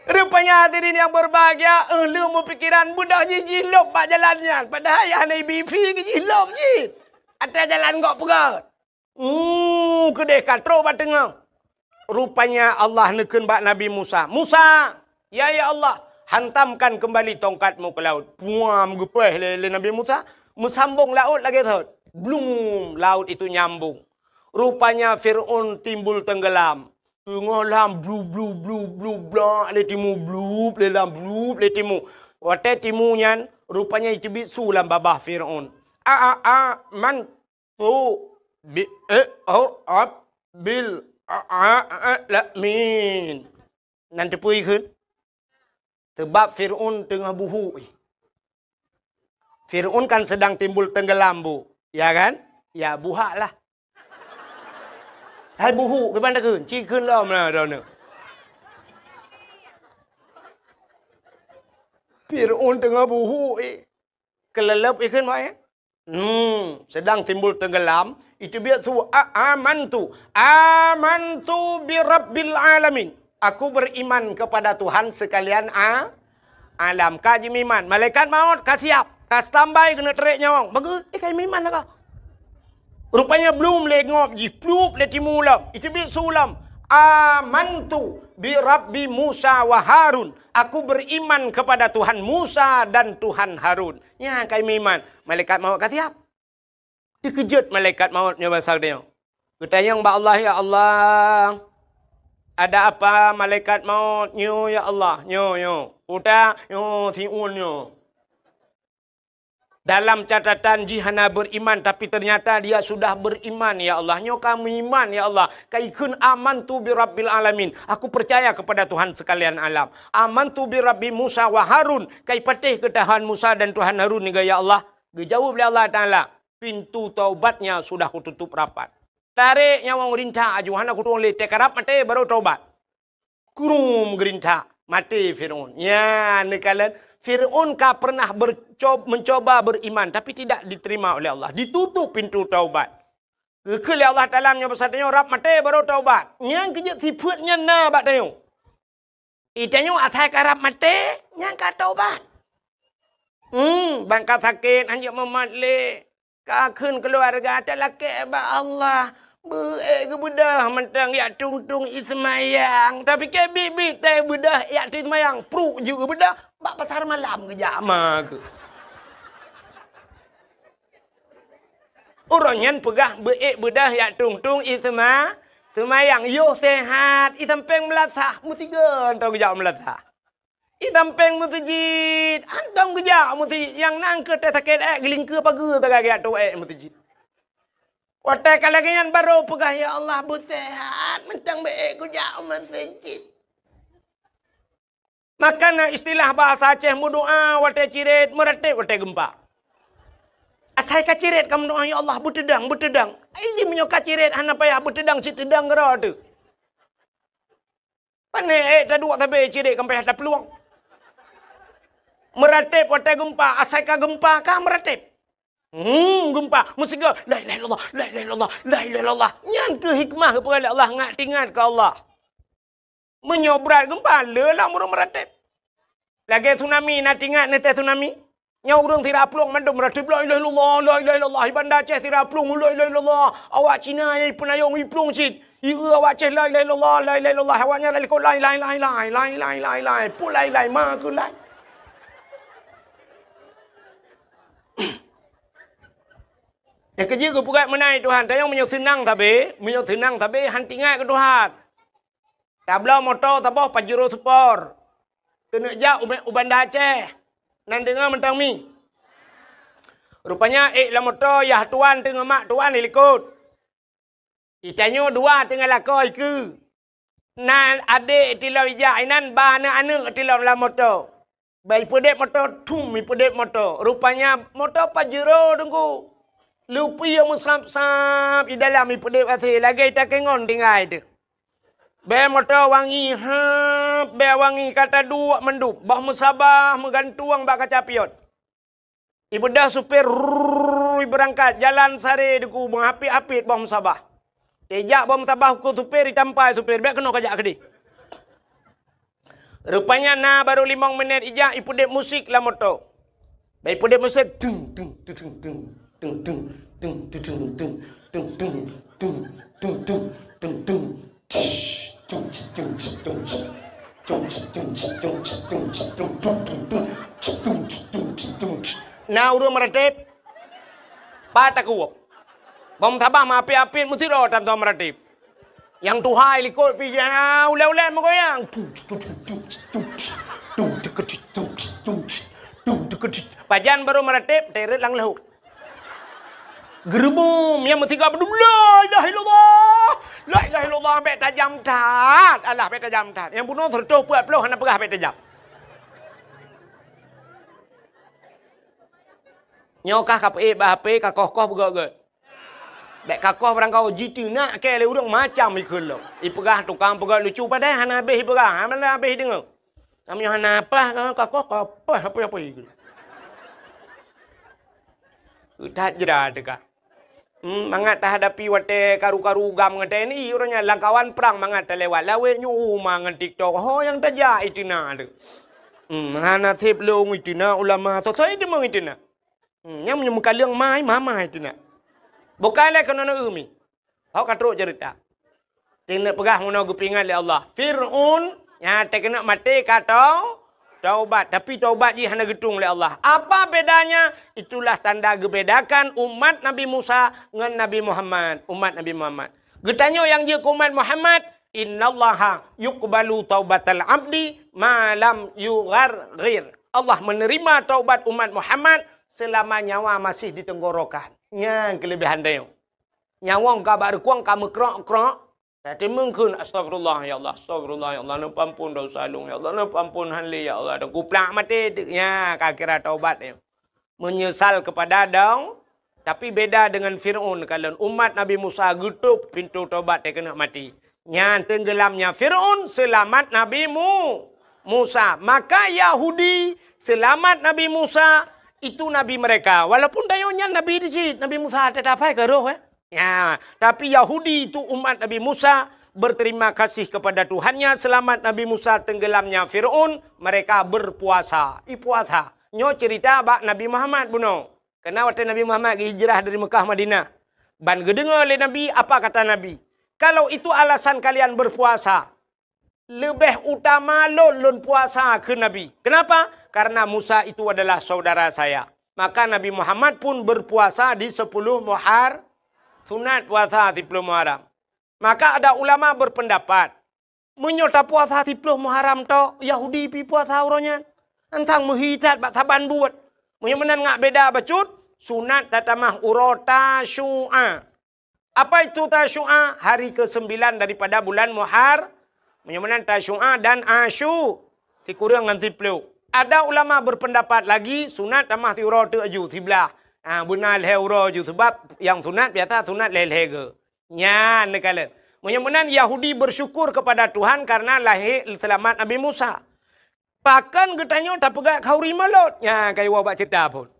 Rupanya hadirin yang berbahagia, eh, lheueh meupikiran beudoh jih jilop bak jalan nyan. Padahai ayah Nabi Ifi jilop jih. Até jalan gok peugah. Hmm, keudeh ka trok bak teungoh. Rupanya Allah neukheun bak Nabi Musa, "Musa, ya, ya Allah, hantamkan kembali tongkatmu ke laut." Puam geupéh lé, lé Nabi Musa, meusambong laut lagée thot. Blum, laut itu nyambung. Rupanya Fir'aun timbul tenggelam. Teungoh lam blu, blu, blu, blu, blak lé timu, blup lé lam, blup lé timu. Watée timu nyan, rupanya iteubiet su lam babah Fir'aun. A, a, a, man, tu, bi, eh, oh, ab, bil, a, a, a, la, min. Nan teupeue kheun? Teubab Fir'aun teungoh buhuk. Fir'aun kan sedang timbul tenggelam, Bu. Ya kan? Ya, buhak lah. Hai buhuk, kiban takheun? Ci kheun lom lah droeneuh. Fir'aun teungoh buhuk, eh. Keuleuleub ikheun, Mak, eh. Hmm, sedang timbul tenggelam, iteubiet su, a, amantu, amantu bi rabbil alamin. Aku beriman kepada Tuhan sekalian a, alam. Ka jimeuiman, malaikat maut ka siap, ka standby keuneuk trek nyawöng. Bagus, eh, ka jimeuiman lah ka. Rupanya blum lé ngop jih, plup lé timu lom, iteubiet su lom. Amantu bi rabbi Musa wa Harun. Aku beriman kepada Tuhan Musa dan Tuhan Harun. Nyan ka jimeuiman, malaikat maut ka siap. Dikeujot malaikat maut nyoe basa geutanyoe. Geutanyong bak Allah, "Ya Allah, ada apa malaikat maut nyoe, ya Allah?" Nyoe, nyoe. Utak, nyoe, siun nyoe. Dalam catatan jih hana beriman, tapi ternyata dia sudah beriman, ya Allah. Nyoe ka meuiman, ya Allah. Ka ikheun, "Amantu bi rabbil alamin." Aku percaya kepada Tuhan sekalian alam. "Amantu bi rabbi Musa wa Harun." Ka ipatéh keu Tuhan Musa dan Tuhan Harun nyoe, ya Allah. Geujaweueb lé Allah Taala, "Pintu taubatnya sudah kututup rapat." Tarek nyawöng rintak aju, hana kutueng lé, teukarab maté baru taubat. Krum geurintak, maté Fir'aun. Nyan neukalon, Fir'aun ka pernah berco-, mencoba beriman, tapi tidak diterima oleh Allah. Ditutup pintu taubat. Geukheun lé Allah Taala meunyoe basa tanyoe rab maté baru taubat. Nyan keujeuet sifeuet nyan na bak tanyoe. Itanyoe asai karab maté, nyan ka taubat. Hmm, ban ka sakét, hanjeuet mumat lé. Ka kheun keuluwarga, talakée bak Allah. Beu-ék geubeudôh mantong jak tueng-tueng ie seumayang. Tapike biet-biet tai beudôh jak tueng seumayang. Pruk jeuet geubeudôh, bak pasar malam geujak ma keuh. Uroe nyan peugah beu-ék beudôh jak tueng-tueng ie seuma-, seumayang. Yoh sehat, ie sampéng meulasah, meusigoe mantong geujak meulasah. Ie sampéng meuseujid, mantong geujak meuseujid. Nyang na keuh teuh sakét ék, geulingkeue pageue sagai geujak tueng ék meuseujid. Watée ka lagée nyan barô peugah, "Ya Allah, beu sehat, mantong beu-ék kujak meuseujid." Maka na istilah bahasa Aceh meudoá watée cirét, meurateb watée geumpa. Asai ka cirét ka meudoá, "Ya Allah, beuteudang, beuteudang." Ai jih meunyoe ka cirét hana payah beuteudang, cit teudang keudroe teuh. Pané ék taduek sabe cirét ka payah taplueng. Meurateb watée geumpa, asai ka geumpa ka meurateb. Hmm, geumpa, meusigoe, "La ilaha illallah, la ilaha illallah, la ilaha illallah." Nyan keuh hikmah geupeugah lé Allah, ngat teuingat keu Allah. Meunyoe brat geumpa, le lam ureuëng meurateb. Lagée tsunami, na teuingat neutée tsunami? Nyoe ureuëng sira plueng mandum meurateb, "La ilaha illallah, la ilaha illallah." Di Banda Aceh sira plueng, "La ilaha illallah." Awak Cina nyang ipeunayong iplueng cit. Ieu awak Aceh, "La ilaha illallah, la ilaha illallah." Awak nyan likot, "Lai, lai, lai, lai, lai, lai, lai, lai." Pulai, lai, ma keu lai. Nyang keujeuet geupeugah meunan Tuhan, tanyoe meunyoe seunang sabe, meunyoe seunang sabe, han teuingat keu Tuhan. Tabloe moto saboh Pajero Sport. Keuneuk jak u, u Banda Aceh. Nan deungoe mantong mi. Rupanya ék lam moto yah tuan teungoh mak tuan di likot. Itanyoe dua teungoh lakoe ikeue. Na adék tilom ijak inan, ba aneuëk-aneuëk tilom lam moto. Ba ipeudeb moto, thum ipeudeb moto. Rupanya moto Pajero teungku. Lupi nyang meusab-sab di dalam ipeudeb até, lagée takengon tinggai teuh. Bée moto wangi, heup, bée wangi ka taduek mandum, boh meusabah meugantueng bak kaca pion. Ibeudôh supir, rrrr, ibeurangkat, jalan sare deuku, meuhapit-hapit boh meusabah. Tejak boh meusabah ukeue supir, itampai supir, bék keunoe kajak keudeh. Rupanya na barô limong minét ijak ipeudeb musik lam moto. Bah ipeudeb musik, tung, tung, tung, tung, tung. Na ureuëng meuratéb, pat takue. Bom sabah meuapit-apit meusidroe tan soe meuratéb. Nyang tuha likot pih, ah, ulée-ulée meugoyang. Pajan barô meuratéb, teuret lam leuhô. Geureuboh, nyang meusigoe beudôh, "La ilaha illallah! La ilaha illallah!" Bék tajam that. Alah, bék tajam that. Nyang bunoe seureutôh peuet ploh hana peugah bék tajam. Nyoe kah ka peuék bak H P, ka koh-koh beugét-gét. Bék ka koh barangkaho jiteunak kée lé ureuëng macam ikheun lom. Ipeugah tukang peugét lucu padahai hana habéh ipeugah, hana habéh ideungoe. Kamoe hana paih, ka koh ka paih apa-apa ikheun. That jra teuka. Hmm, mangat tahadapi watée karu-karu GAM ngon T N I, uroe nyan lam kawan prang mangat talewat lawét nyoe uma ngon TikTok. Ho nyang tajak iteunak teuh. Hmm, hana sép lôn iteunak ulama, soe-soe teuma iteunak. Hmm, nyang meunyoe meukaleueng mai, mamai teunak. Bukai lé keunoe neu mi. Hok ka trok ceurita. Teuneuk peugah meunoe geupeuingat lé Allah. Fir'aun nyang teukeunok maté ka tau-, taubat, tapi taubat jih hana geutueng lé Allah. Apa bedanya? Itulah tanda geubedakan umat Nabi Musa ngon Nabi Muhammad, umat Nabi Muhammad. Geutanyoe nyang jeuet keu umat Muhammad, "Innallaha yuqbalu taubatal abdi ma lam yugharghir." Allah menerima taubat umat Muhammad selama nyawa masih di tenggorokan. Nyan keulebihan tanyoe. Nyawöng ka bak reukueng ka meukrok-krok, ka teumeung kheun, "Astagfirullah, ya Allah, astagfirullah, ya Allah, neupeuampon desya lôn, ya Allah, neupeuampon han lé, ya Allah," dan kuplak maté teuk. Nya, ka kira taubat nyoe. Menyesal kepada dong, tapi beda dengan Fir'aun. Kalon umat Nabi Musa geutôb pintoe taubat teukeunok maté. Nyan tenggelamnya Fir'aun, selamat Nabi Mu-, Musa. Maka Yahudi selamat Nabi Musa, itu nabi mereka. Walaupun tanyoe nyan nabi di cit, Nabi Musa teutab hai ka roh, eh. Ya, tapi Yahudi itu umat Nabi Musa berterima kasih kepada Tuhannya, selamat Nabi Musa, tenggelamnya Fir'aun, mereka berpuasa. Ipuasa. Nyoe cerita bak Nabi Muhammad bunoe. Karena watée Nabi Muhammad geuhijrah dari Mekah Madinah, ban geudeungoe lé Nabi, apa kata Nabi? "Kalau itu alasan kalian berpuasa, leubeh utama lôn, lôn puasa," kheun Nabi. Kenapa? "Karena Musa itu adalah saudara saya." Maka Nabi Muhammad pun berpuasa di sepuluh Muhar-, sunat puasa sepuluh Muharram. Maka ada ulama berpendapat, meunyoe tapuasa siploh Muharram tok, Yahudi pi puasa uroe nyan. Antang meuhi that bak saban buet. Meunyoe meunan ngat beda bacut, sunat tatamah uroe Tasyu'a. Apa itu Tasyu'a? Hari kesembilan daripada bulan Muhar-, meunyoe meunan Tasyu'a dan Asyu, sikureueng ngon siploh. Ada ulama berpendapat lagi, sunat tamah siuroe teuk aju, siblaih. Ha, beuna lhée uroe aju, sebab nyang sunat biasa sunat lhée-lhée geu. Nyan neukalon. Meunyoe meunan Yahudi bersyukur kepada Tuhan karena lahé seulamat Nabi Musa. Pakon geutanyoe tapeugét khauri Maulud? Nyan ka iwoe bak ceurita phon.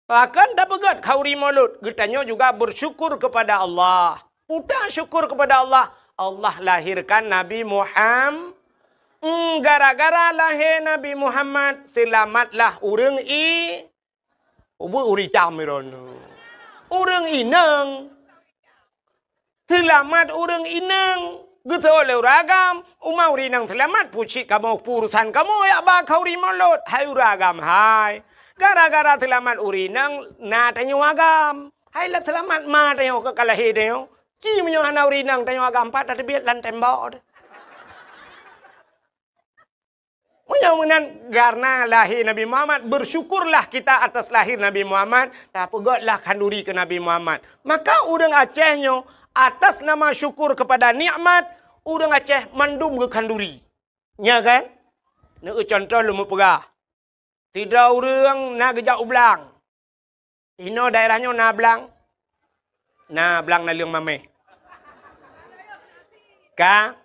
Pakon tapeugét khauri Maulud? Geutanyoe juga bersyukur kepada Allah. Peue syukur kepada Allah? Allah lahirkan Nabi Muham-, Hmm, gara-gara lahé Nabi Muhammad, seulamatlah ureuëng i-, Ubeut ureuëng itam droeneuh. Ureuëng inong. Seulamat ureuëng inong. Geuseuôt lé ureuëng agam, uma ureuëng inong seulamat, peue cit kamoe, peue urusan kamoe jak ba khauri Maulud, hai ureuëng agam hai. Gara-gara seulamat ureuëng inong na tanyoe agam. Hai lah seulamat ma tanyoe ka lahé tanyoe. Ci meunyoe hana ureuëng inong tanyoe agam, pat tateubiet lam tembok. Meunyoe meunan, karena lahé Nabi Muhammad, bersyukurlah kita atas lahir Nabi Muhammad, tapeugötlah khanduri keu Nabi Muhammad. Maka ureuëng Aceh nyoe, atas nama syukur kepada nikmat, ureuëng Aceh mandum geukhanduri. Nya kan? Neueu contoh lôn meupeugah. Sidroe ureuëng na geujak u blang. Inoe daerah nyoe na blang? Na blang naleueng mamèh. Ka,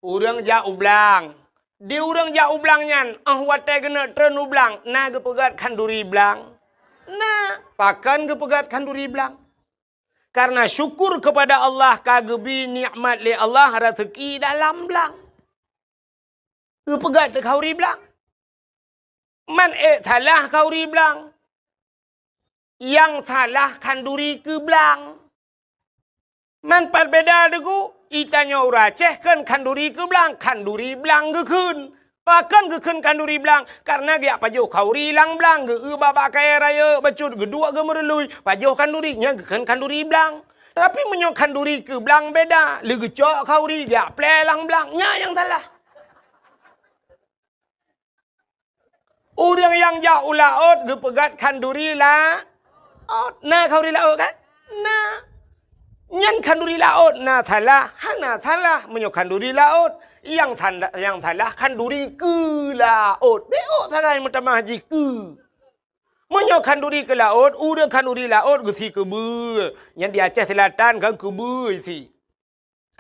ureuëng jak u blang. Di ureuëng jak u blang nyan, óh watèe geuneuk treun u blang, na geupeugöt khanduri blang? Na, pakon geupeugöt khanduri blang? Karena syukur kepada Allah ka geubri nikmat lé Allah raseuki dalam blang. Geupeugah teuh khanduri blang. Man ék salah khanduri blang. Nyang salah khanduri keu blang. Man pat beda deungon, i tanyoe ureuëng Aceh kheun khanduri keu blang, khanduri blang geukheun. Pakon geukheun khanduri blang? Karena geujak pajoh khanduri lam blang, geu-eu bak kayèe rayeuk bacut, geuduek geumeurului, pajoh khanduri, nyan geukheun khanduri blang. Tapi meunyoe khanduri keu blang beda, lé geucok khanduri, geujak plè lam blang, nyan nyang salah. Ureuëng nyang jak u laôt geupeugah khanduri laôt. Na khanduri laôt kan? Na. Nyan khanduri laôt na salah, hana salah meunyoe khanduri laôt. Nyang sanda-, nyang salah khanduri keu laôt. Bék sagai meutamah jih keu. Meunyoe khanduri keu laôt, ureuëng khanduri laôt geusie keubeue. Nyan di Aceh Selatan kan keubeue isi.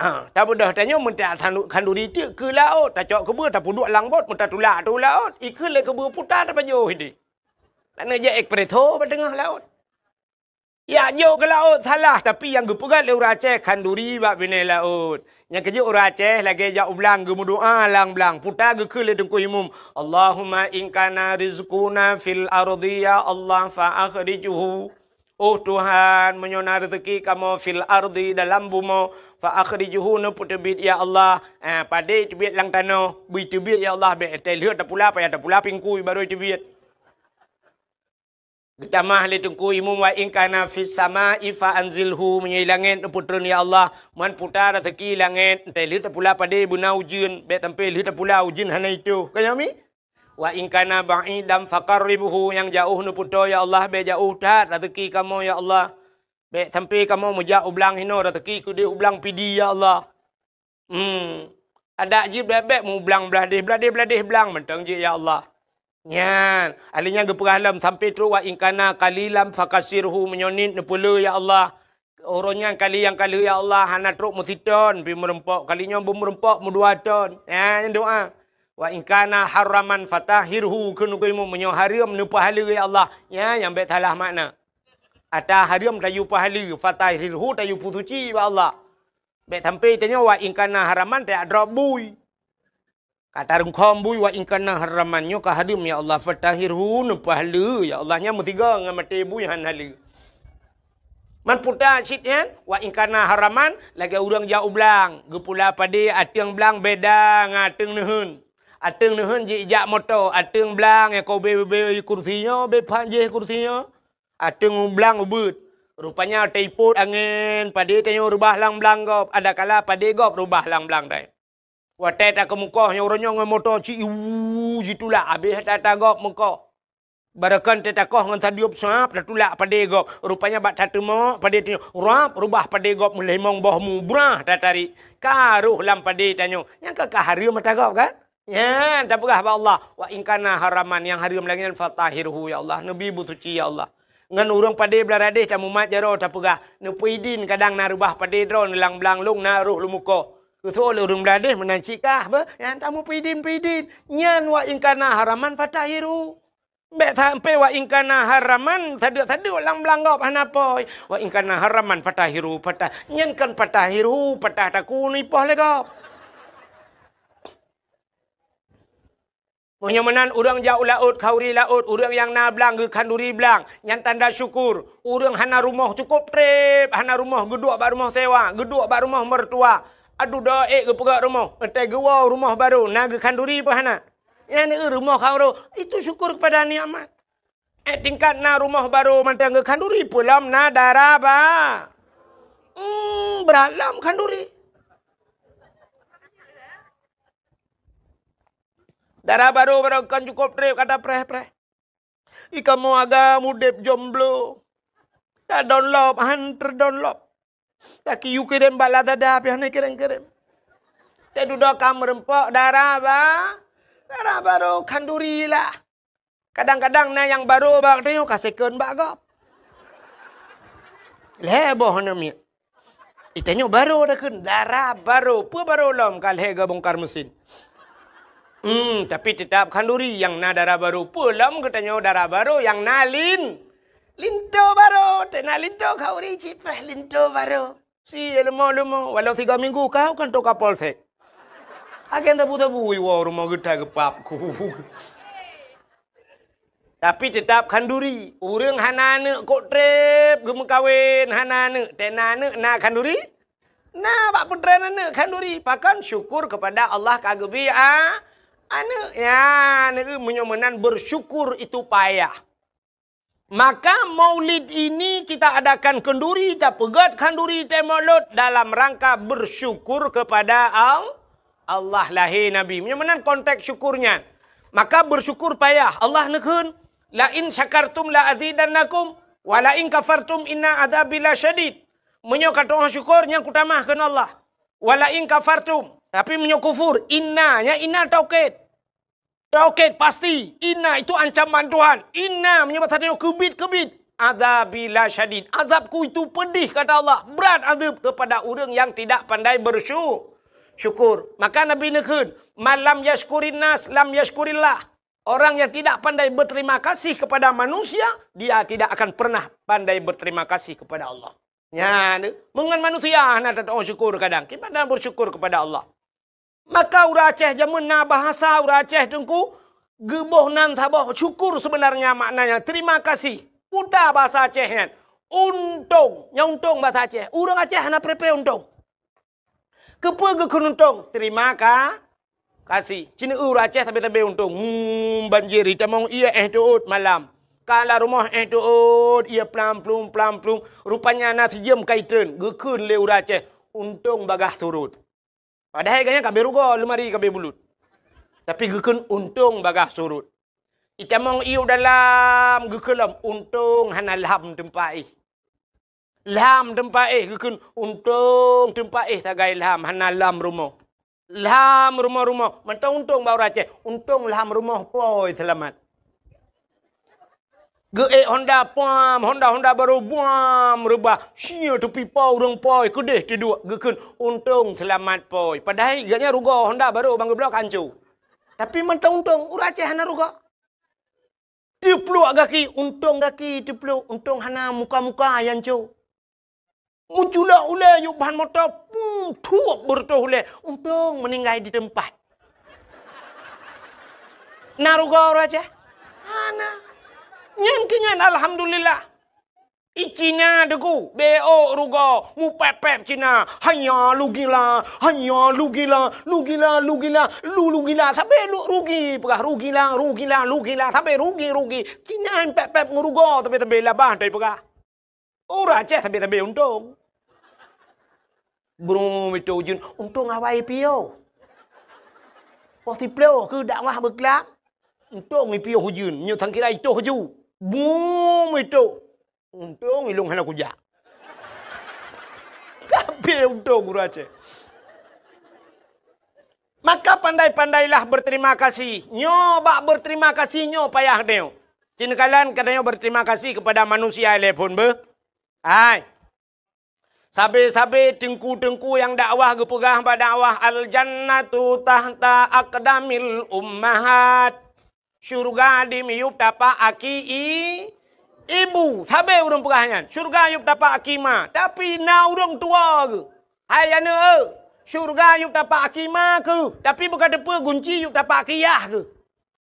Ha, tabeudôh tanyoe meuntak khandu-, khanduri teuk keu laôt, tacok keubeue, tapeuduek lam bot, meutatulak ateueh laôt, ikheun lé keubeue puta tapajoh idéh. Laneuk jak espresso bak teungoh laôt. Jak jok keu laôt salah, tapi nyang geupeugah lé ureuëng Aceh khanduri bak binéh laôt. Nyang keujeuet ureuëng Aceh lagée jak u blang geumeudoá lam blang, puta geukheun lé Teungku Imum, "Allahumma in kana rizquna fil ardi ya Allah fa akhrijhu." Oh Tuhan, meunyoe na reuzeuki kamoe fil ardi dalam bumoe, fa akhrijhu neupeuteubiet ya Allah. Ah, padé teubiet lam tanoh, bui teubiet ya Allah, bék teuh lheueh tapula, payah tapula pingkui barô teubiet. Geutamah lé Teungku Imum wa in kana fis sama'i fa anzilhu, meunyoe i langét neupeutreun ya Allah, man puta reuzeuki langét, teuh lheueh tapula padé beuna ujeuen, bék sampai lheueh tapula ujeuen hana itoh. Ka nyoe mi? Wa in kana ba'idan faqarribhu, nyang jaoh neupeutoe ya Allah, bék jaoh that reuzeuki kamoe ya Allah. Bék sampai kamoe meujak u blang hinoe reuzeuki keudeh u blang Pidie ya Allah. Hmm. Adak jih bék-bék meublang blah déh, blah déh, blah déh blang mantong jih ya Allah. Nyan, ahli nyan geupeugah lom sampai trok wa in kana qalilan fakatsirhu, meunyoe niet neupeuleueh ya Allah. Uroe nyan kali nyang ka lheueh ya Allah, hana trok meusiton pih meureumpok, kali nyoe beumeureumpok meudua ton. Nyan doa. Wa in kana haraman fatahhirhu, kheun Teungku Imum, meunyoe hareuem neupeuhaleue ya Allah. Nyan nyang bék salah makna. Ata hareuem tayue peuhaleue, fatahhirhu tayue peusuci bak Allah. Bék sampai tanyoe wa in kana haraman tajak drob bui. Ka tarungkhom bui wa in kana haraman, nyoe ka hareuem ya Allah, fatahhirhu neupeuhaleue ya Allah, nyan meusigoe ngon maté bui han haleue. Man puta cit nyan, wa in kana haraman, lagée ureuëng jak u blang, geupula padé ateueng blang beda ngon ateueng neuheun. Ateueng neuheun jijak moto, ateueng blang nyang ka ubé-ubé kursi nyoe, bé phan jéh kursi nyoe. Ateueng blang ubeuet. Rupanya teupot angén, padé tanyoe reubah lam blang gob, adakala padé gob reubah lam blang dai. Watée takeumukoh nyoe uroe nyoe ngon moto ci iwu jitulak habéh that-that gob meukoh. Barokon teuh takoh ngon sadeueb sab tatulak padé gob. Rupanya bak tateumok padé tanyoe rab reubah padé gob meulimong boh mu brah tatarék. Ka roh lam padé tanyoe. Nyang ka, ka hareuem ata gob kan? Nyan tapeugah bak Allah, "Wa in kana haraman," nyang hareuem lagée nyan, "fatahhirhu ya Allah, neubi beusuci ya Allah." Ngon ureuëng padé blah radeh tamumat jaroe tapeugah, "Neupeuidin kadang na reubah padé droeneuh lam blang lôn na roh lôn meukoh." Keusoe lé ureuëng blah radeh meunan cit kah beuh, nyan tameupeuidin-peuidin. Nyan "Wa in kana haraman fatahhirhu." Bék sampai "Wa in kana haraman" sadeueb-sadeueb lam blang gob hana poi. "Wa in kana haraman fatahhirhu," fatah-, nyan kon "fatahhirhu," patah takue neuipoh lé gob. Meunyoe meunan ureuëng jak u laôt, khanduri laôt, ureuëng nyang na blang geukhanduri blang, nyan tanda syukur. Ureuëng hana rumoh cukôp treb, hana rumoh geuduek bak rumoh sewa, geuduek bak rumoh mertua. Aduh, do ék geupeugét rumoh, watée geuwoe rumoh barô, na geukhanduri peue hana? Nyan rumoh khanduri, itu syukur kepada nikmat. Eh, tingkat na rumoh barô mantong geukhanduri, peue lom na dara ba-, hmm, brat lom khanduri. Dara barô, barô kon cukôp treb ka tapreh-preh. I kamoe agam udeb jomblo. Tadonlop, han teudonlop. Laki yue kirém bak Lazada, pih hana kirém-kirém. Teududoe ka meureumpok dara ba-, dara barô khanduri lah. Kadang-kadang na nyang barô bak tanyoe ka second bak gob. Lhée boh aneuk miet. Itanyoe barô takheun, dara barô. Peue barô lom ka lhée geubongkar mesin. Hmm, tapi teutap khanduri nyang na dara barô. Peue lom geutanyoe dara barô nyang na lin-, linto barô. Teuh na linto khanduri cit preh linto barô. Si leumo-leumo, walau tiga minggu kah u kantor Kapolsek. Agen sabu-sabu iwoe rumoh geuta geupap ku. Tapi teutap khanduri. Ureuëng hana aneuëk kok treb geumeukawen, hana aneuëk na khanduri? Na bak peutren aneuëk khanduri. Pakon? Syukur kepada Allah ka geubri a-, aneuëk. Ya, aneuëk meunyoe meunan bersyukur itu payah. Maka maulid ini kita adakan kenduri, tapeugét khanduri teuh mulod dalam rangka bersyukur kepada Al-, Allah lahé Nabi. Meunyoe meunan konteks syukur nyan. Maka bersyukur payah. Allah neukheun, "La in syakartum la azidannakum, wa la in kafartum inna adzabi lasyadid." Meunyoe ka tu'oh syukur, nyan kutamah kheun Allah. "Wa la in kafartum." Tapi meunyoe kufur, inna, nyan inna taukid. Taukid pasti, inna itu ancaman Tuhan. Inna meunyoe bahasa tanyoe keubiet-keubiet. Adzabi lasyadid. Azabku itu pedih, kata Allah. Berat azab kepada ureuëng yang tidak pandai bersyu-, syukur. Maka Nabi neukheun, "Man lam yashkurin nas, lam yashkurillah." Orang yang tidak pandai berterima kasih kepada manusia, dia tidak akan pernah pandai berterima kasih kepada Allah. Nyan, meungon manusia hana tatu'oh syukur kadang. Kiban bersyukur kepada Allah. Maka ureuëng Aceh jameun na bahasa ureuëng Aceh teungku, geuboh nan saboh syukur sebenarnya maknanya, terima kasih. Peue bahasa Aceh nyan? Untông. Nyan untông bahasa Aceh. Ureuëng Aceh hana preh-preh untông. Keupeue geukheun untông? Terima ka-, kasih. Cina ureuëng Aceh sabe-sabe untông. Hmm, banjir, itamong ié éh teuôt malam. Ka lam rumoh éh teuôt, ié plam-plum, plam-plum. Rupanya na sijeuem ka itreun. Geukheun lé ureuëng Aceh, untông bagaih surut. Padahai gobnyan ka abéh rugoe, leumari ka abéh bulut. Tapi geukheun untông bagaih surut. Itamong ié u dalam, geukheun lom, untông hana lham teumpat éh. Lham teumpat éh, geukheun untông teumpat éh sagai lham, hana lham rumoh. Lham rumoh-rumoh, mantong untông bak ureuëng Aceh, untông lham rumoh pôi seulamat. Geuék honda, puam, honda-honda barô, buam, reubah. Sia teupipa ureuëng pôi, keudeh teuduek, geukheun untông seulamat pôi. Padahai gobnyan rugoe, honda barô ban geubloe ka hanco. Tapi mantong untông, ureuëng Aceh hana rugoe. Teupluek gaki, untông gaki teupluek, untông hana muka-muka nyang hanco. Meuculok ulée yub ban moto, pum, thuep beureutoh ulée, untông meuninggai di teumpat. Na rugoe ureuëng Aceh? Hana. Nyan keuh nyan alhamdulillah. I Cina teungku, beuôk rugoe, mupép-pép Cina, hanya lugila, hanya lugila, lugila, lugila, lu lugila, sabe lu rugi, peugah rugila, rugila, lugila, sabe rugi, rugi. Cina pép-pép ngon rugoe, sabe-sabe labah, tai peugah. Ureuëng Aceh sabe-sabe untông. Brum itu ujeuen, untông awai piôh. Poh siplôh keuh dakwah beuklam, untông ipiôh ujeuen, nyoe sangkira itoh ju. Brum itu, untông ilông hana kujak. Tapi untông ureuëng Aceh. Maka pandai-pandailah berterima kasih. Nyoe bak berterima kasih nyoe payah nyoe. Cit neukalon geutanyoe berterima kasih kepada manusia ilée phon beuh. Hai. Sabe-sabe teungku-teungku nyang dakwah geupeugah bak dakwah, "Al-jannatu tahta aqdamil ummahat." Syurga dimiyueb tapak aki i-, ibu. Sabe ureuëng peugah nyan. Syurga yueb tapak aki ma. Tapi na ureuëng tuwoe geuh. Hai aneuëk, syurga yueb tapak aki ma keuh. Tapi beuka teupeue gunci yueb tapak aki yah keuh.